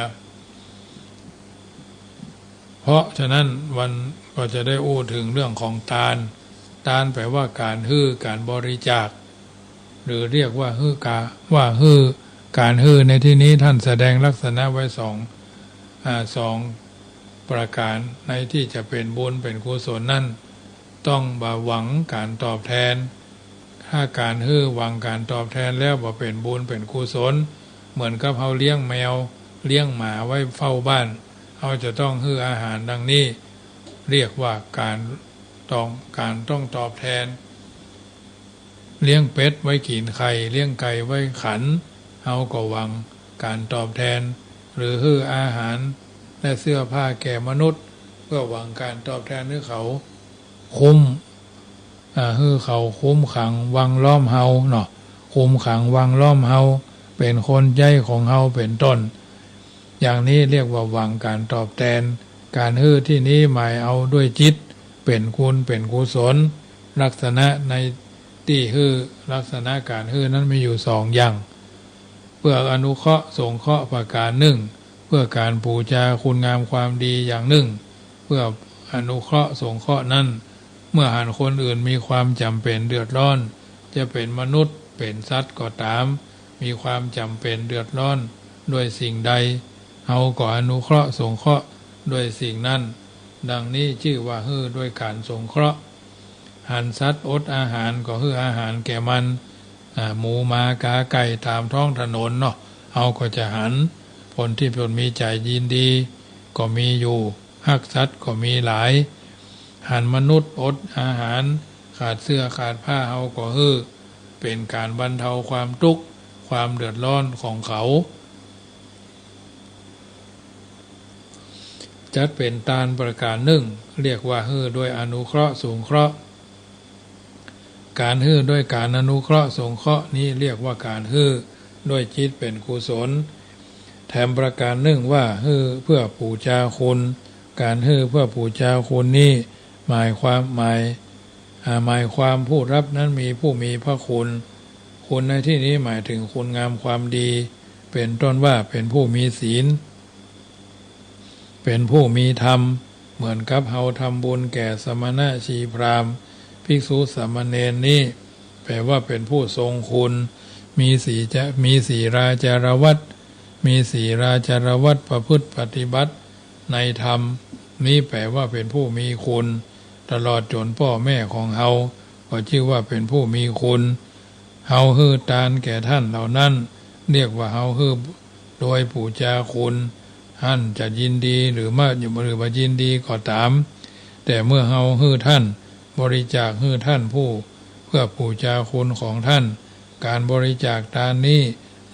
เพราะฉะนั้นวันก็จะได้อู้เถิงเรื่องของตาน ตานแปลว่าก๋านหื้อ ก๋านบริจาค หรือเรียกว่าหื้อกา ว่าหื้อ ก๋านหื้อในตี้นี้ท่านแสดงลักษณะไว้สอง อ่า สองประก๋าน ในตี้จะเป๋นบุญเป๋นกุศลนั้น ต้องบ่หวังก๋านตอบแทน ถ้าก๋านหื้อหวังก๋านตอบแทนแล้วบ่เป๋นบุญเป๋นกุศล เหมือนกับเฮาเลี้ยงแมว เลี้ยงหมาไว้เฝ้าบ้าน เฮาจะต้องหื้ออาหารดังนี้ เรียกว่าก๋านต้อง ก๋านต้องตอบแทน เลี้ยงเป็ดไว้กิ๋นไข่ เลี้ยงไก่ไว้ขัน เฮาก็หวังก๋านตอบแทน หรือหื้ออาหารและเสื้อผ้าแก่มนุษย์ เพื่อหวังก๋านตอบแทนหื้อเขา คุ้ม อ่า หื้อเขาคุ้มขังวังล้อมเฮาเนาะ คุ้มขังวังล้อมเฮา เป๋นคนใจ๊ของเฮาเป๋นต้น อย่างนี้เรียกว่าหวังก๋านตอบแทน ก๋านหื้อตี้นี้หมายเอาด้วยจิตเป๋นคุณเป๋นกุศล ลักษณะในตี้หื้อ ลักษณะก๋านหื้อนั้นมีอยู่สองอย่าง เพื่ออนุเคราะห์สงเคราะห์ประก๋านนึ่ง เพื่อก๋านปู๋จาคุณงามความดีอย่างนึ่ง เพื่ออนุเคราะห์สงเคราะห์นั้น เมื่อหันคนอื่นมีความจ๋ำเป๋นเดือดร้อน จะเป๋นมนุษย์เป๋นสัตว์ก็ต๋าม มีความจ๋ำเป๋นเดือดร้อนด้วยสิ่งใด เฮาก็อนุเคราะห์สงเคราะห์ด้วยสิ่งนั้น ดังนี้จื้อว่าหื้อด้วยก๋านสงเคราะห์ หันสัตว์อดอาหารก็หื้ออาหารแก่มัน อ่า หมูหมากาไก่ต๋ามท้องถนนเนาะ เฮาก็จะหัน คนตี้เปิ้นมีใจ๋ยินดีก็มีอยู่ ฮักสัตว์ก็มีหลาย หันมนุษย์อดอาหาร ขาดเสื้อขาดผ้า เฮาก็หื้อ เป๋นก๋านบรรเทาความตุ๊กข์ ความเดือดร้อนของเขา จัดเป๋นตานประก๋านนึ่ง เรียกว่าหื้อด้วยอนุเคราะห์สงเคราะห์ ก๋านหื้อด้วยก๋านอนุเคราะห์สงเคราะห์นี้เรียกว่าก๋านหื้อด้วยจิตเป๋นกุศล แถมประก๋านนึ่งว่าหื้อเพื่อปู๋จาคุณ ก๋านหื้อเพื่อปู๋จาคุณนี้หมายความ หมาย อ่า หมายความผู้รับนั้นมีผู้มีพระคุณ คุณในที่นี้หมายถึงคุณงามความดี เป็นต้นว่าเป็นผู้มีศีล เป็นผู้มีธรรม เหมือนกับเฮาทำบุญแก่สมณะชีพราหมณ์ ภิกษุสามเณรนี้ แปลว่าเป็นผู้ทรงคุณ มีศีจะ มีศีลาจารวัตร มีศีลาจารวัตรประพฤติปฏิบัติในธรรม นี้แปลว่าเป็นผู้มีคุณ ตลอดจนป้อแม่ของเฮา ก็จื้อว่าเป็นผู้มีคุณ เฮาหื้อตานแก่ท่านเหล่านั้น เรียกว่าเฮาหื้อโดยปู๋จาคุณ ท่านจะยินดีหรือบ่ หรือบ่ยินดีก็ต๋าม แต่เมื่อเฮาหื้อท่าน บริจาคหื้อท่านผู้ เพื่อปู๋จาคุณของท่าน ก๋านบริจาคตานนี้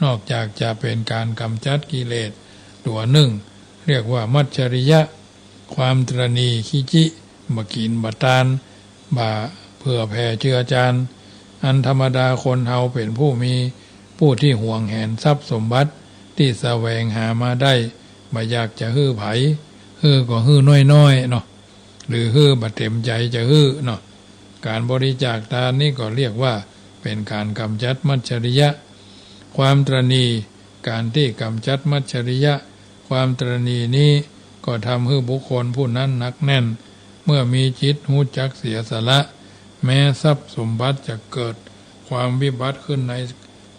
นอกจากจะเป๋นก๋านก๋ำจัดกิเลสตั๋วนึ่ง เรียกว่ามัจฉริยะ ความตระหนี่ ขี้จิ บ่กิ๋นบ่ตาน บ่เผื่อแผ่เจือจาน อันธรรมดาคนเฮาเป๋นผู้มี ผู้ตี้หวงแหนทรัพย์สมบัติตี้แสวงหามาได้ บ่อยากจะหื้อใผ หื้อก็หื้อน้อยๆ เนาะ หรือหื้อบ่เต๋มใจ๋จะหื้อเนาะ ก๋านบริจาคตานนี้ก็เรียกว่าเป๋นก๋านก๋ำจัดมัจฉริยะ ความตระหนี่ ก๋านตี้ก๋ำจัดมัจฉริยะ ความตระหนี่นี้ก็ทำหื้อบุคคลผู้นั้นหนักแน่น เมื่อมีจิตฮู้จักเสียสละ แม้ทรัพย์สมบัติจะเกิดความวิบัติขึ้นใน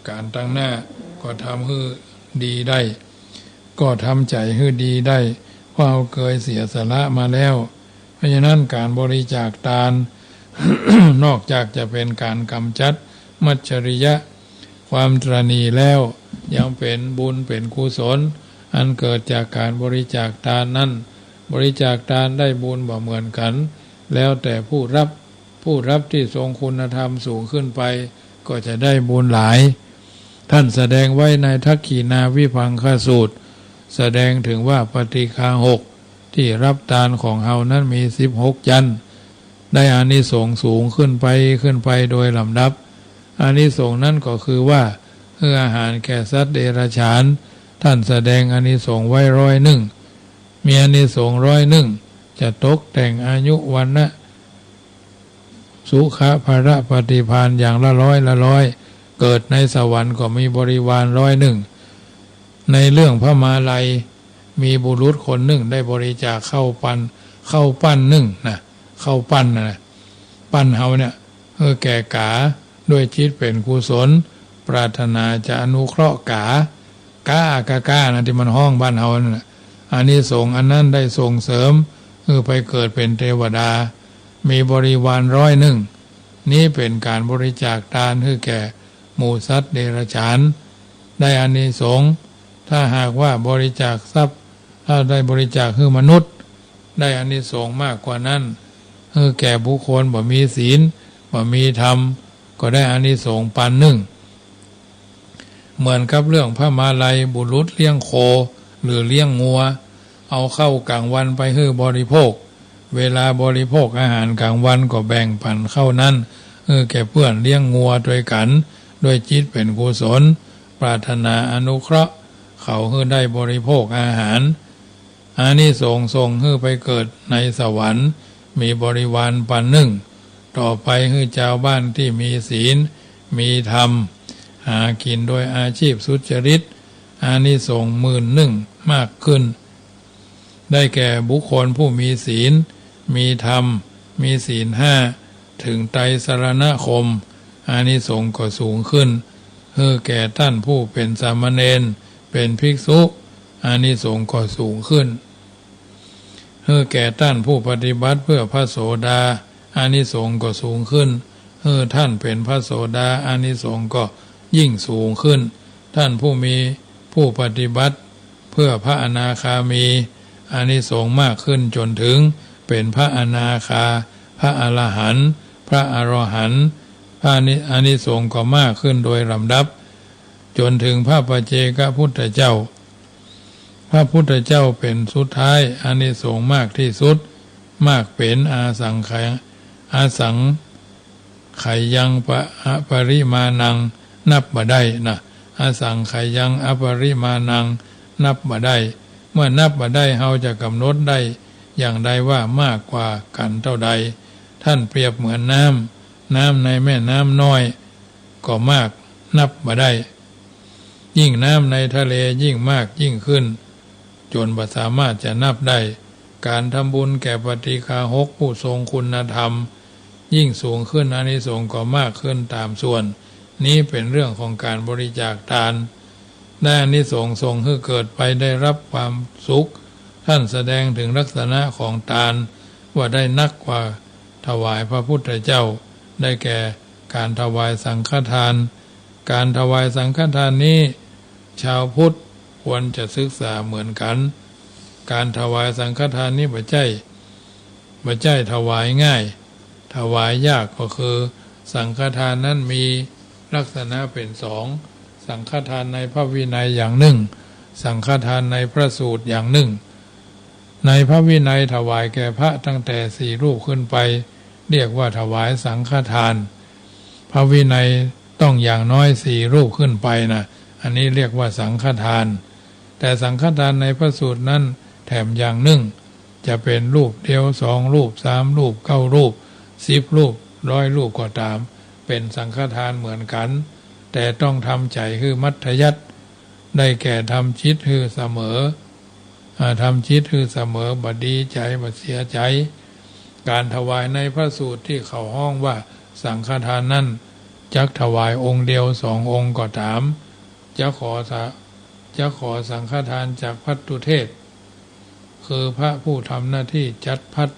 ก๋านตังหน้า ก็ทำหื้อดีได้ ก็ทำใจ๋หื้อดีได้ เพราะเฮาเกยเสียสละมาแล้ว เพราะฉะนั้นก๋านบริจาคตาน นอกจากจะเป๋นก๋านก๋ำจัดมัจฉริยะ ความตระหนี่แล้ว ยังเป๋นบุญเป๋นกุศล อันเกิดจากก๋านบริจาคตานนั้น บริจาคตานได้บุญบ่เหมือนกั๋น แล้วแต่ผู้รับ ผู้รับตี้ทรงคุณธรรมสูงขึ้นไป ก็จะได้บุญหลาย ท่านแสดงไว้ในทักขิณาวิภังคสูตร แสดงเถิงว่าปาฏิฆาหก ตี้รับตานของเฮานั้นมีสิบหกจั๊น ได้อานิสงส์สูงขึ้นไป ขึ้นไปโดยลำดับ อานิสงส์นั้นก็คือว่า หื้ออาหารแก่สัตว์เดรัจฉาน ท่านแสดงอานิสงส์ไว้ร้อยนึ่ง มีอานิสงส์ร้อยนึ่ง จะตกแต่งอายุ วรรณะ สุขะ พละ ปฏิภาณ อย่างละร้อยละร้อย เกิดในสวรรค์ก็มีบริวารร้อยนึ่ง ในเรื่องพระมาลัย มีบุรุษคนนึ่งได้บริจาคข้าวปัน ข้าวปั้นนึ่งนะ ข้าวปั้นนะ ปั้นเฮาเนี่ย หื้อแก่ก๋า ด้วยจิตเป๋นกุศล ปรารถนาจะอนุเคราะห์ก๋า ก๊า ก๊า ก๊านะ ตี้มันฮ้องบ้านเฮานั่นน่ะ อานิสงส์อันนั้นได้ส่งเสริม หื้อไปเกิดเป๋นเตวดา มีบริวารร้อยนึ่ง นี้เป๋นก๋านบริจาคตานหื้อแก่หมู่สัตว์เดรัจฉาน ได้อานิสงส์ ถ้าหากว่าบริจาคทรัพย์ ถ้าได้บริจาคหื้อมนุษย์ ได้อานิสงส์มากกว่านั้น หื้อแก่บุคคลบ่มีศีล บ่มีธรรม ก็ได้อานิสงส์ปันนึ่ง เหมือนกับเรื่องพระมาลัย บุรุษเลี้ยงโค หรือเลี้ยงงัว เอาข้าวก๋างวันไปหื้อบริโภค เวลาบริโภคอาหารก๋างวันก็แบ่งปั๋นข้าวนั้น หื้อแก่เปื้อนเลี้ยงงัวตวยกั๋น ด้วยจิตเป๋นกุศล ปรารถนาอนุเคราะห์เขาหื้อได้บริโภคอาหาร อานิสงส์ส่งหื้อไปเกิดในสวรรค์ มีบริวารปันนึ่ง ต่อไปหื้อจาวบ้านตี้มีศีล มีธรรม หากิ๋นโดยอาชีพสุจริต อานิสงส์หมื่นนึ่งมากขึ้น ได้แก่บุคคลผู้มีศีล มีธรรม มีศีลห้า เถิงไตรสรณคม อานิสงส์ก็สูงขึ้น หื้อแก่ต้านผู้เป๋นสามเณร เป๋นภิกษุ อานิสงส์ก็สูงขึ้น หื้อแก่ต้านผู้ปฏิบัติเพื่อพระโสดา อานิสงส์ก็สูงขึ้น หื้อต้านเป๋นพระโสดา อานิสงส์ก็ยิ่งสูงขึ้น ต้านผู้มีผู้ปฏิบัติเพื่อพระอนาคามี อานิสงส์มากขึ้นจ๋นเถิงเป๋นพระอนาคา พระอรหันต์ พระอรหันต์ พระนิ อานิสงส์ก็มากขึ้นโดยลำดับ จ๋นเถิงพระปัจเจกพุทธเจ้า พระพุทธเจ้าเป๋นสุดท้าย อานิสงส์มากตี้สุด มากเป๋นอาสังไขย อาสังไขยังปะ อปริมาณัง นับบ่ได้นะ อาสังไขยังอปริมาณัง นับบ่ได้ เมื่อนับบ่ได้ เฮาจะก๋ำหนดได้อย่างใดว่ามากกว่ากั๋นเต้าใด ท่านเปรียบเหมือนน้ำ น้ำในแม่น้ำน้อยก็มากนับบ่ได้ ยิ่งน้ำในทะเลยิ่งมากยิ่งขึ้น จนบ่สามารถจะนับได้ การทำบุญแก่ปฏิฆาหกผู้ทรงคุณธรรม ยิ่งสูงขึ้นอานิสงส์ก็มากขึ้นตามส่วน นี้เป็นเรื่องของการบริจาคทาน ได้อานิสงส์ส่งหื้อเกิดไปได้รับความสุข ท่านแสดงถึงลักษณะของทานว่าได้นักกว่าถวายพระพุทธเจ้า ได้แก่การถวายสังฆทาน การถวายสังฆทานนี้ ชาวพุทธควรจะศึกษาเหมือนกัน การถวายสังฆทานนี้บ่ใจ้ บ่ใจ้ถวายง่าย ถวายยากก็คือ สังฆทานนั้นมีลักษณะเป็นสอง สังฆทานในพระวินัยอย่างนึ่ง สังฆทานในพระสูตรอย่างนึ่ง ในพระวินัยถวายแก่พระตั้งแต่สี่รูปขึ้นไป เรียกว่าถวายสังฆทาน พระวินัยต้องอย่างน้อยสี่รูปขึ้นไปนะ อันนี้เรียกว่าสังฆทาน แต่สังฆทานในพระสูตรนั้นแถมอย่างนึ่ง จะเป็นรูปเดียว สองรูป สามรูป เก้ารูป สิบรูป ร้อยรูปก็ต๋าม เป็นสังฆทานเหมือนกัน แต่ต้องทำใจ๋หื้อมัธยัสถ์ ได้แก่ทำจิตหื้อเสมอ อ่า ทำจิตหื้อเสมอ บ่ดีใจ๋ บ่เสียใจ๋ การถวายในพระสูตรตี้เขาฮ้องว่าสังฆทานนั้น จักถวายองค์เดียวสององค์ก็ต๋าม จะขอสะ จะขอสังฆทานจากภัตตุเทศ คือพระผู้ทำหน้าตี้จัดภัต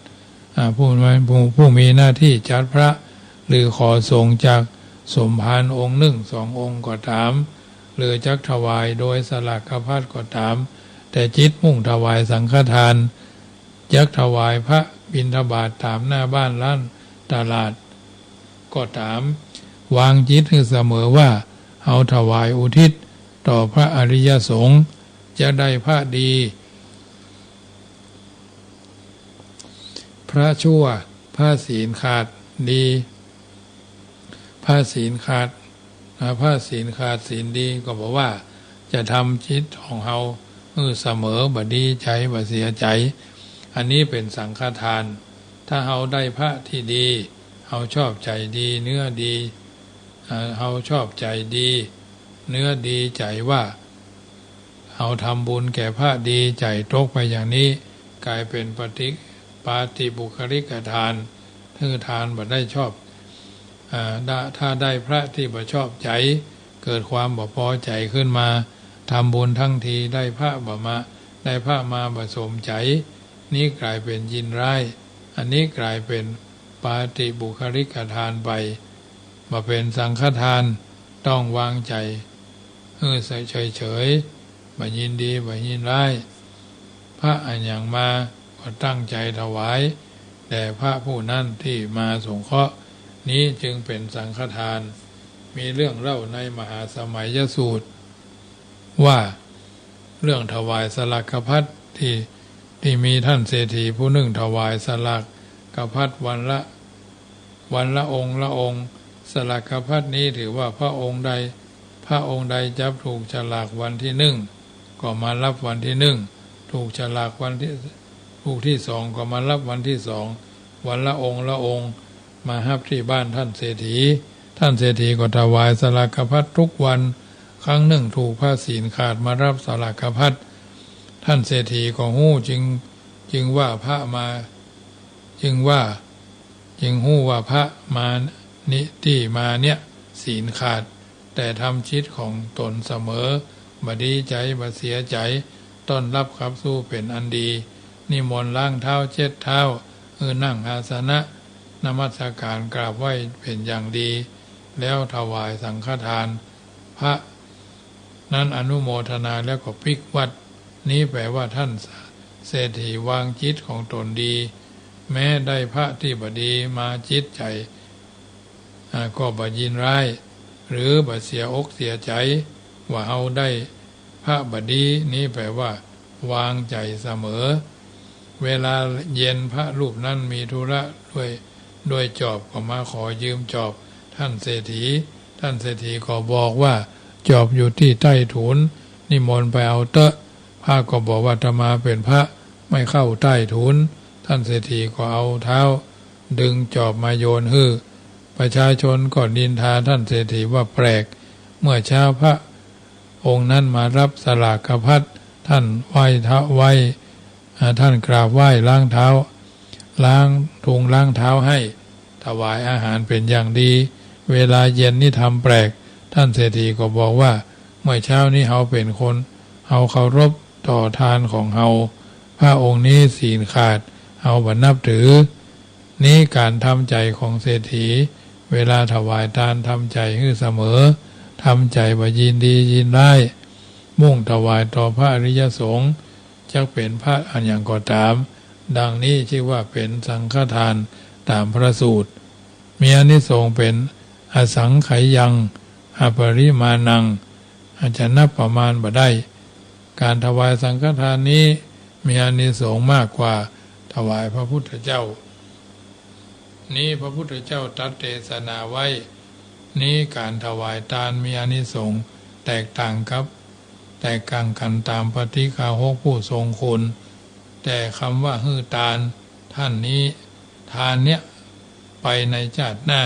อ่า ผู้ ผู้ ผู้มีหน้าตี้จัดพระ หรือขอสงฆ์จากสมภารองค์นึ่งสององค์ก็ต๋าม หรือจักถวายโดยสลากภัตก็ต๋าม แต่จิตมุ่งถวายสังฆทาน จักถวายพระบิณฑบาตต๋ามหน้าบ้านร้านตลาดก็ต๋าม วางจิตหื้อเสมอว่า เฮาถวายอุทิศต่อพระอริยสงฆ์ จะได้พระดี พระชั่ว พระศีลขาดดี พระศีลขาด อ่า พระศีลขาดศีลดี ก็บอกว่าจะทำจิตของเฮาหื้อเสมอ บ่ดีใจ๋ บ่เสียใจ๋ อันนี้เป็นสังฆทาน ถ้าเฮาได้พระตี้ดี เฮาชอบใจ๋ดี เนื้อดี อ่า เฮาชอบใจ๋ดี เนื้อดีใจ๋ว่า เฮาทำบุญแก่พระดี ใจ๋ตกไปอย่างนี้ ก๋ายเป๋นปฏิ ปาฏิปุคคลิกทาน หื้อทานบ่ได้ชอบ อ่า ถ้า ถ้าได้พระตี้บ่ชอบใจ๋ เกิดความบ่ปอใจ๋ขึ้นมา ทำบุญทั้งทีได้พระบ่มา ได้พระมาบ่สมใจ๋ นี้ก๋ายเป๋นยินร้าย อันนี้ก๋ายเป๋นปาฏิปุคคลิกทานไป บ่เป๋นสังฆทาน ต้องวางใจ๋ เออ เฉยๆ บ่ยินดี บ่ยินร้าย พระอะหยังมาก็ตั้งใจ๋ถวายแด่พระผู้นั้นตี้มาสงเคราะห์ นี้จึงเป๋นสังฆทาน มีเรื่องเล่าในมหาสมัยยสูตร ว่าเรื่องถวายสลากภัตตี้ ตี้มีท่านเศรษฐีผู้นึ่งถวายสลากภัตวันละ วันละองค์ละองค์ สลากภัตนี้ถือว่าพระองค์ใด พระองค์ใดจับถูกฉลากวันตี้นึ่ง ก็มารับวันตี้นึ่ง ถูกฉลากวันตี้ ถูกตี้สองก็มารับวันตี้สอง วันละองค์ละองค์ มาฮับตี้บ้านท่านเศรษฐี ท่านเศรษฐีก็ถวายสลากภัตทุกวัน ครั้งนึ่งถูกพระศีลขาดมารับสลากภัต ท่านเศรษฐีก็ฮู้ จึง จึงว่าพระมา จึงว่า จึงฮู้ว่าพระมานิตี้มาเนี้ยศีลขาด แต่ทำจิตของต๋นเสมอ บ่ดีใจ๋ บ่เสียใจ๋ ต้อนฮับขับสู้เป๋นอันดี นิมนต์ล้างเท้าเจ็ดเท้า หื้อนั่งอาสนะ นมัสก๋านกราบไหว้เป๋นอย่างดี แล้วถวายสังฆทาน พระนั้นอนุโมทนาแล้วก็ปิ๊กวัตร นี้แป๋ว่าท่านเศรษฐีวางจิตของต๋นดี แม้ได้พระตี้บ่ดีมาจิตใจ๋ อ่า ก็บ่ยินร้าย หรือบ่เสียอกเสียใจ๋ ว่าเฮาได้พระบ่ดี นี้แป๋ว่าวางใจ๋เสมอ เวลาเย็นพระรูปนั้นมีธุระด้วย ด้วยจอบ ก็มาขอยืมจอบท่านเศรษฐี ท่านเศรษฐีก็บอกว่า จอบอยู่ตี้ใต้ถูน นิมนต์ไปเอาเต๊อะ พระก็บอกว่า อาตมาเป๋นพระไม่เข้าใต้ถูน ท่านเศรษฐีก็เอาเท้า ดึงจอบมาโยนหื้อ ประชาชนก็นินทาท่านเศรษฐีว่าแปลก เมื่อเช้าพระองค์นั้นมารับสลากภัต ท่านไหว้เท้า ไหว้ อ่า ท่านกราบไหว้ล้างเท้า ล้างทุงล้างเท้าให้ ถวายอาหารเป็นอย่างดี เวลาเย็นนี่ทำแปลก ท่านเศรษฐีก็บอกว่า เมื่อเช้านี้เฮาเป็นคน เฮาเคารพต่อทานของเฮา พระองค์นี้ศีลขาด เฮาบ่นับถือ นี้ก๋านทำใจ๋ของเศรษฐี เวลาถวายตานทำใจ๋หื้อเสมอ ทำใจ๋บ่ยินดียินร้าย มุ่งถวายต่อพระอริยสงฆ์ จักเป๋นพระอะหยังก็ต๋าม ดังนี้จื้อว่าเป๋นสังฆทานต๋ามพระสูตร มีอานิสงส์เป๋นอสังขยัง อปริมาณัง อันจะนับประมาณบ่ได้ ก๋านถวายสังฆทานนี้มีอานิสงส์มากกว่าถวายพระพุทธเจ้า นี้พระพุทธเจ้าตรัสเตสนาไว้ นี้ก๋านถวายตานมีอานิสงส์แตกต่างกับ แตกต่างกั๋นต๋ามปาฏิฆาฮกผู้ทรงคุณ แต่กำว่าหื้อตาน ต้านนี้ ทานเนี้ย ไปในจาติหน้า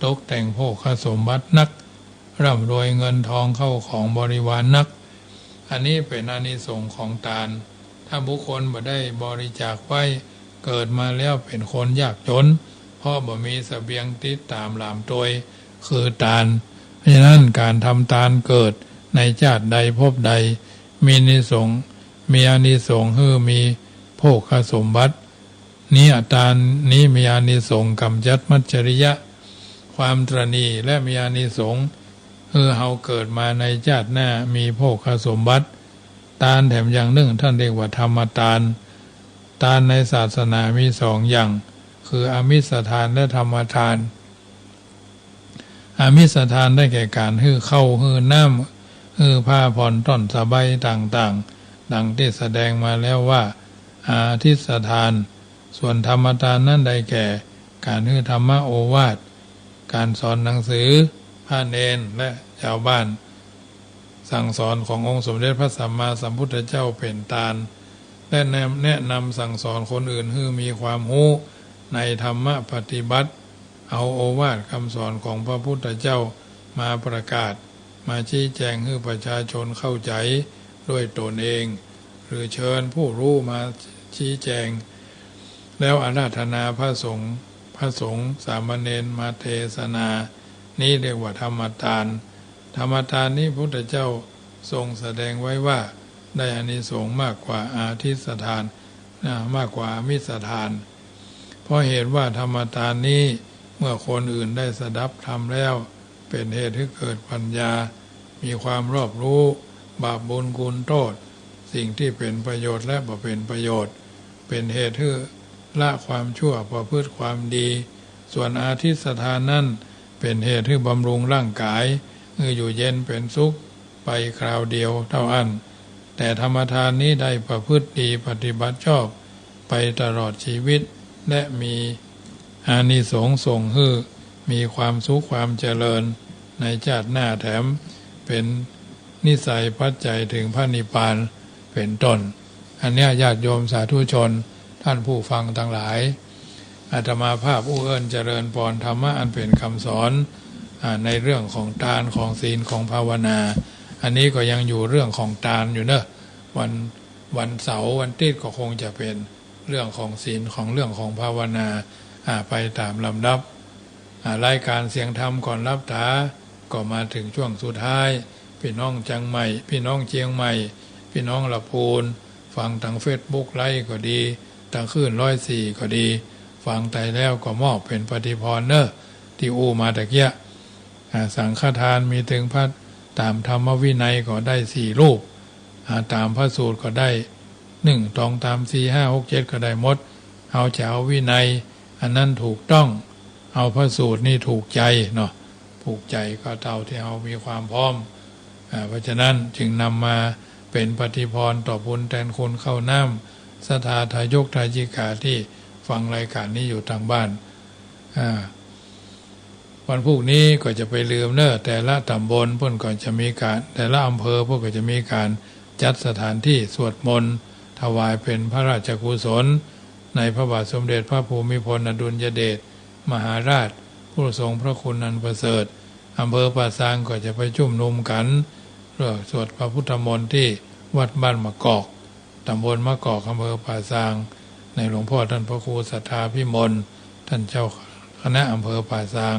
ตกแต่งโภคสมบัตินัก ร่ำรวยเงินทองเข้าของบริวารนัก อันนี้เป๋นอานิสงส์ของตาน ถ้าบุคคลบ่ได้บริจาคไว้ เกิดมาแล้วเป๋นคนยากจ๋น เพราะบ่มีเสบียงติดต๋ามหลามตวย คือตาน เพราะฉะนั้นก๋านทำตานเกิดในจาติใดภพใด มีอานิสงส์ มีอานิสงส์หื้อมีโภคสมบัติ นี้ตานนี้มีอานิสงส์ก๋ำจัดมัจฉริยะ ความตระหนี่ และมีอานิสงส์หื้อเฮาเกิดมาในจาติหน้ามีโภคสมบัติ ตานแถมอย่างนึ่งต้านเรียกว่าธรรมตาน ตานในศาสนามีสองอย่าง คืออามิสทานและธรรมทาน อามิสทานได้แก่ก๋านหื้อข้าวหื้อน้ำ หื้อผ้าผ่อนต้อนสบายต่างๆ ดังตี้แสดงมาแล้วว่าอาทิสทาน ส่วนธรรมทานนั้นได้แก่ก๋านหื้อธรรมโอวาท ก๋านสอนหนังสือ พระเณรและจาวบ้าน สั่งสอนขององค์สมเด็จพระสัมมาสัมพุทธเจ้าเป๋นตาน และแนะ แนะนำสั่งสอนคนอื่นหื้อมีความฮู้ในธรรมปฏิบัติ เอาโอวาทคำสอนของพระพุทธเจ้ามาประกาศ มาชี้แจงหื้อประชาชนเข้าใจ๋ด้วยตนเอง หรือเชิญผู้รู้มาชี้แจง แล้วอาราธนาพระสงฆ์ พระสงฆ์สามเณรมาเทศนา นี้เรียกว่าธรรมตาน ธรรมตานนี้พุทธเจ้าทรงแสดงไว้ว่าได้อานิสงส์มากกว่าอาทิสทาน นะ มากกว่าอามิสทาน เพราะเหตุว่าธรรมตานนี้เมื่อคนอื่นได้สดับธรรมแล้ว เป๋นเหตุหื้อเกิดปัญญา มีความรอบรู้บาปบุญคุณโต้ษ สิ่งตี้เป๋นประโยชน์และบ่เป๋นประโยชน์ เป๋นเหตุหื้อละความชั่วประพฤติความดี ส่วนอาทิสทานนั้นเป๋นเหตุหื้อบำรุงร่างก๋าย หื้ออยู่เย็นเป๋นสุขไปคราวเดียวเต้าอั้น แต่ธรรมทานนี้ได้ประพฤติดีปฏิบัติชอบไปตลอดชีวิต และมีอานิสงส์ส่งหื้อมีความสุขความเจริญในจาติหน้าแถมเป๋นนิสัยปัจจัยเถิงพระนิพพานเป๋นต้น อันเนี้ยญาติโยมสาธุชน ท่านผู้ฟังตังหลาย อาตมาภาพอู้เอิ้นเจริญปอนธรรมะอันเป๋นกำสอน อ่า ในเรื่องของตาน ของศีล ของภาวนา อันนี้ก็ยังอยู่เรื่องของตานอยู่เนอะ วัน วันเสาร์วันติ๊ดก็คงจะเป๋นเรื่องของศีล ของเรื่องของภาวนา อ่า ไปต๋ามลำดับ อ่า รายก๋านเสียงธรรมก่อนหลับต๋า ก็มาเถิงช่วงสุดท้าย ปี้น้องเจียงใหม่ ปี้น้องเจียงใหม่ ปี้น้องละพูน ฟังตางเฟซบุ๊กไลฟ์ก็ดี ตางคลื่นร้อยสี่ก็ดี ฟังไปแล้วก็มอบเป๋นปฏิภาณเนอะ ตี้อู้มาตะเกียะ อ่า สังฆทานมีเถิงพระ ต๋ามธรรมวินัยก็ได้สี่รูป อ่า ต๋ามพระสูตรก็ได้ นึ่ง สอง สาม สี่ ห้า หก เจ็ด ก็ได้หมด เฮาจะเอาวินัยอันนั้นถูกต้อง เอาพระสูตรนี่ถูกใจ๋เนาะ ถูกใจ๋ก็เต้าตี้เฮามีความพร้อม อ่า เพราะฉะนั้นจึงนำมาเป๋นปฏิภาณตอบบุญแตนคุณข้าวน้ำ ศรัทธาทายกทายิกาตี้ฟังรายก๋านนี้อยู่ตางบ้าน อ่า วันพูกนี้ก็จะไปลืมเนอะ แต่ละต๋ำบลเปิ้นก็จะมีก๋าน แต่ละอำเภอเปิ้นก็จะมีก๋านจัดสถานตี้สวดมนต์ถวายเป๋นพระราชกุศล ในพระบาทสมเด็จพระภูมิพลอดุลยเดชมหาราช ผู้ทรงพระคุณอันประเสริฐ อำเภอป่าซางก็จะไปชุมนุมกั๋น เพื่อสวดพระพุทธมนต์ตี้วัดบ้านมะกอก ตำบลมะกอก อำเภอป่าซาง ในหลวงพ่อต้านพระครูสัทธาภิมล ต้านเจ้าคณะอำเภอป่าซาง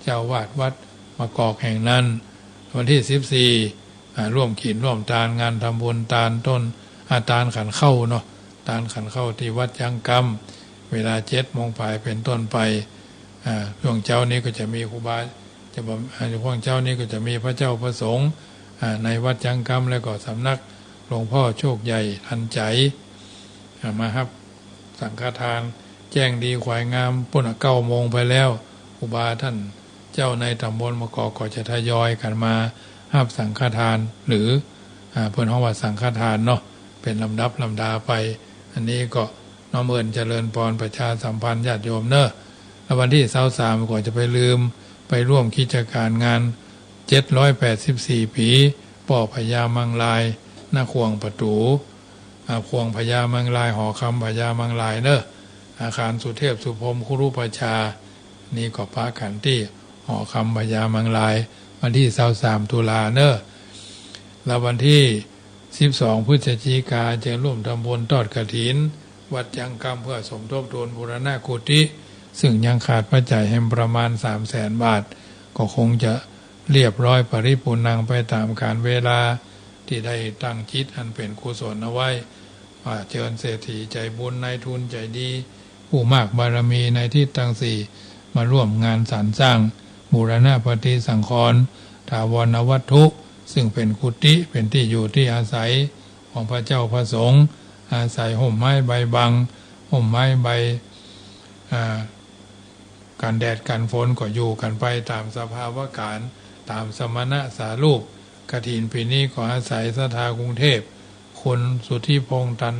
เจ้าอาวาสวัดมะกอกแห่งนั้น วันตี้สิบสี่ อ่า ร่วมกิ๋นร่วมตาน งานทำบุญตานต้น อ่า ตานขันข้าวเนาะ ตานขันข้าวตี้วัดจ๊างกำ เวลาเจ็ดโมงปายเป๋นต้นไป อ่า ช่วงเจ๊านี้ก็จะมีครูบา จะบ่ อ่า ช่วงเจ๊านี้ก็จะมีพระเจ้าพระสงฆ์ อ่า ในวัดจ๊างกำ แล้วก็สำนักหลวงพ่อโชคใหญ่ทันใจ๋ อ่า มาฮับสังฆทาน แจ้งดีขวายงาม ปู๊นน่ะ เก้าโมงไปแล้ว ครูบาต้านเจ้าในตำบลมะกอกก็จะทยอยกั๋นมาฮับสังฆทาน หรือ อ่า เปิ้นฮ้องว่าสังฆทานเนาะ เป๋นลำดับลำดาไป อันนี้ก็น้อมเอิ้นเจริญปอนประชาสัมพันธ์ญาติโยมเนาะ แล้ววันตี้ซาวสามก็จะไปลืม ไปร่วมกิจก๋านงาน เจ็ดร้อยแปดสิบสี่ ปี๋ ป้อพญามังราย ณ ข่วงประตู๋ อ่า ข่วงพญามังราย หอคำพญามังรายเนาะ อาคารสุเทพสุพรหมคุรุปชา นี่ก็ปะกั๋นตี้หอคำพญามังราย วันตี้ซาวสาม ตุลาเนาะ แล้ววันตี้สิบสอง พฤศจิกา จะร่วมทำบุญทอดกฐิน วัดจ๊างกำ เพื่อสมทบทุนบูรณะกุฏิ ซึ่งยังขาดปัจจัยแหมประมาณสามแสนบาท ก็คงจะเรียบร้อยปริปูรณังไปต๋ามกาลเวลา ตี้ได้ตั้งจิตอันเป๋นกุศลเอาไว้ ว่าเจิญเศรษฐีใจ๋บุญ นายทุนใจ๋ดี ผู้มากบารมีในทิศตังสี่ มาร่วมงานสรรสร้างบูรณะปฏิสังขรณ์ ถาวรวัตถุ ซึ่งเป๋นกุฏิ เป๋นตี้อยู่ตี้อาศัยของพระเจ้าพระสงฆ์ อาศัยฮ่มไม้ใบบัง ฮ่มไม้ใบ อ่า กั๋นแดดกั๋นฝน ก็อยู่กั๋นไปต๋ามสภาวะก๋าล ต๋ามสมณสารูป กฐินปี๋นี้ก็อาศัยศรัทธากรุงเทพฯ คุณสุทธิพงษ์ ตัน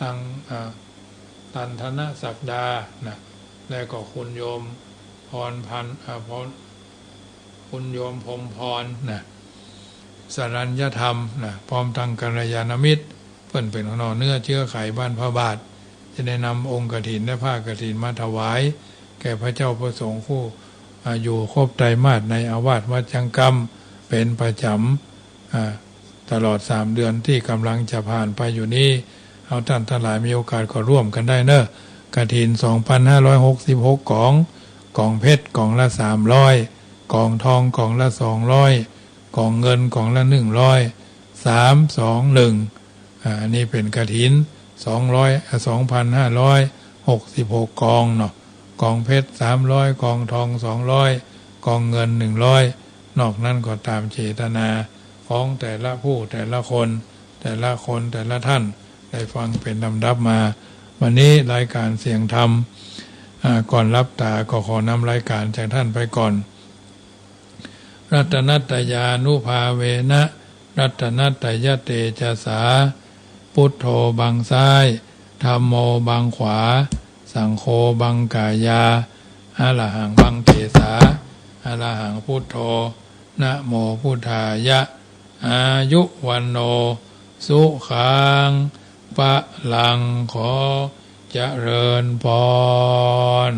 ตัง อ่า ตันธนศักดา นะ และก็คุณโยมพรพันธ์ อ่า พร คุณโยมพรหมพร นะ สรัญญธรรม นะ พร้อมตังกัลยาณมิตร เปิ้นเป๋นหน่อเนื้อเจื๊อไขบ้านพระบาท จะได้นำองค์กฐินและผ้ากฐินมาถวาย แก่พระเจ้าพระสงฆ์ผู้ อ่า อยู่ครบไตรมาสในอาวาสวัดจ๊างกำเป๋นประจ๋ำ อ่า ตลอดสามเดือนตี้ก่ำลังจะผ่านไปอยู่นี้ เฮาต้านตังหลายมีโอกาสก็ร่วมกั๋นได้เนาะ กฐิน สองพันห้าร้อยหกสิบหก ก๋อง ก๋องเพชรก๋องละสามร้อย ก๋องทองก๋องละสองร้อย ก๋องเงินก๋องละหนึ่งร้อย สามสองหนึ่ง อ่า อันนี้เป๋นกฐิน สองร้อย อ่า สองพันห้าร้อยหกสิบหก ก๋องเนาะ ก๋องเพชรสามร้อย ก๋องทองสองร้อย ก๋องเงินหนึ่งร้อย นอกนั้นก็ต๋ามเจตนาของแต่ละผู้แต่ละคน แต่ละคนแต่ละท่าน ได้ฟังเป๋นลำดับมา วันนี้รายการเสียงธรรม อ่า ก่อนหลับต๋าก็ขอนำรายการจากท่านไปก่อน รัตนัตตยานุภาเวนะ รัตนัตตยเตจสา พุทโธบังซ้าย ธัมโมบังขวา สังโฆบังก๋ายา อะระหังบังเกสา อะระหังพุทโธ นะโมพุทธายะ อายุวัณโณ สุขัง พลัง ขอเจริญพร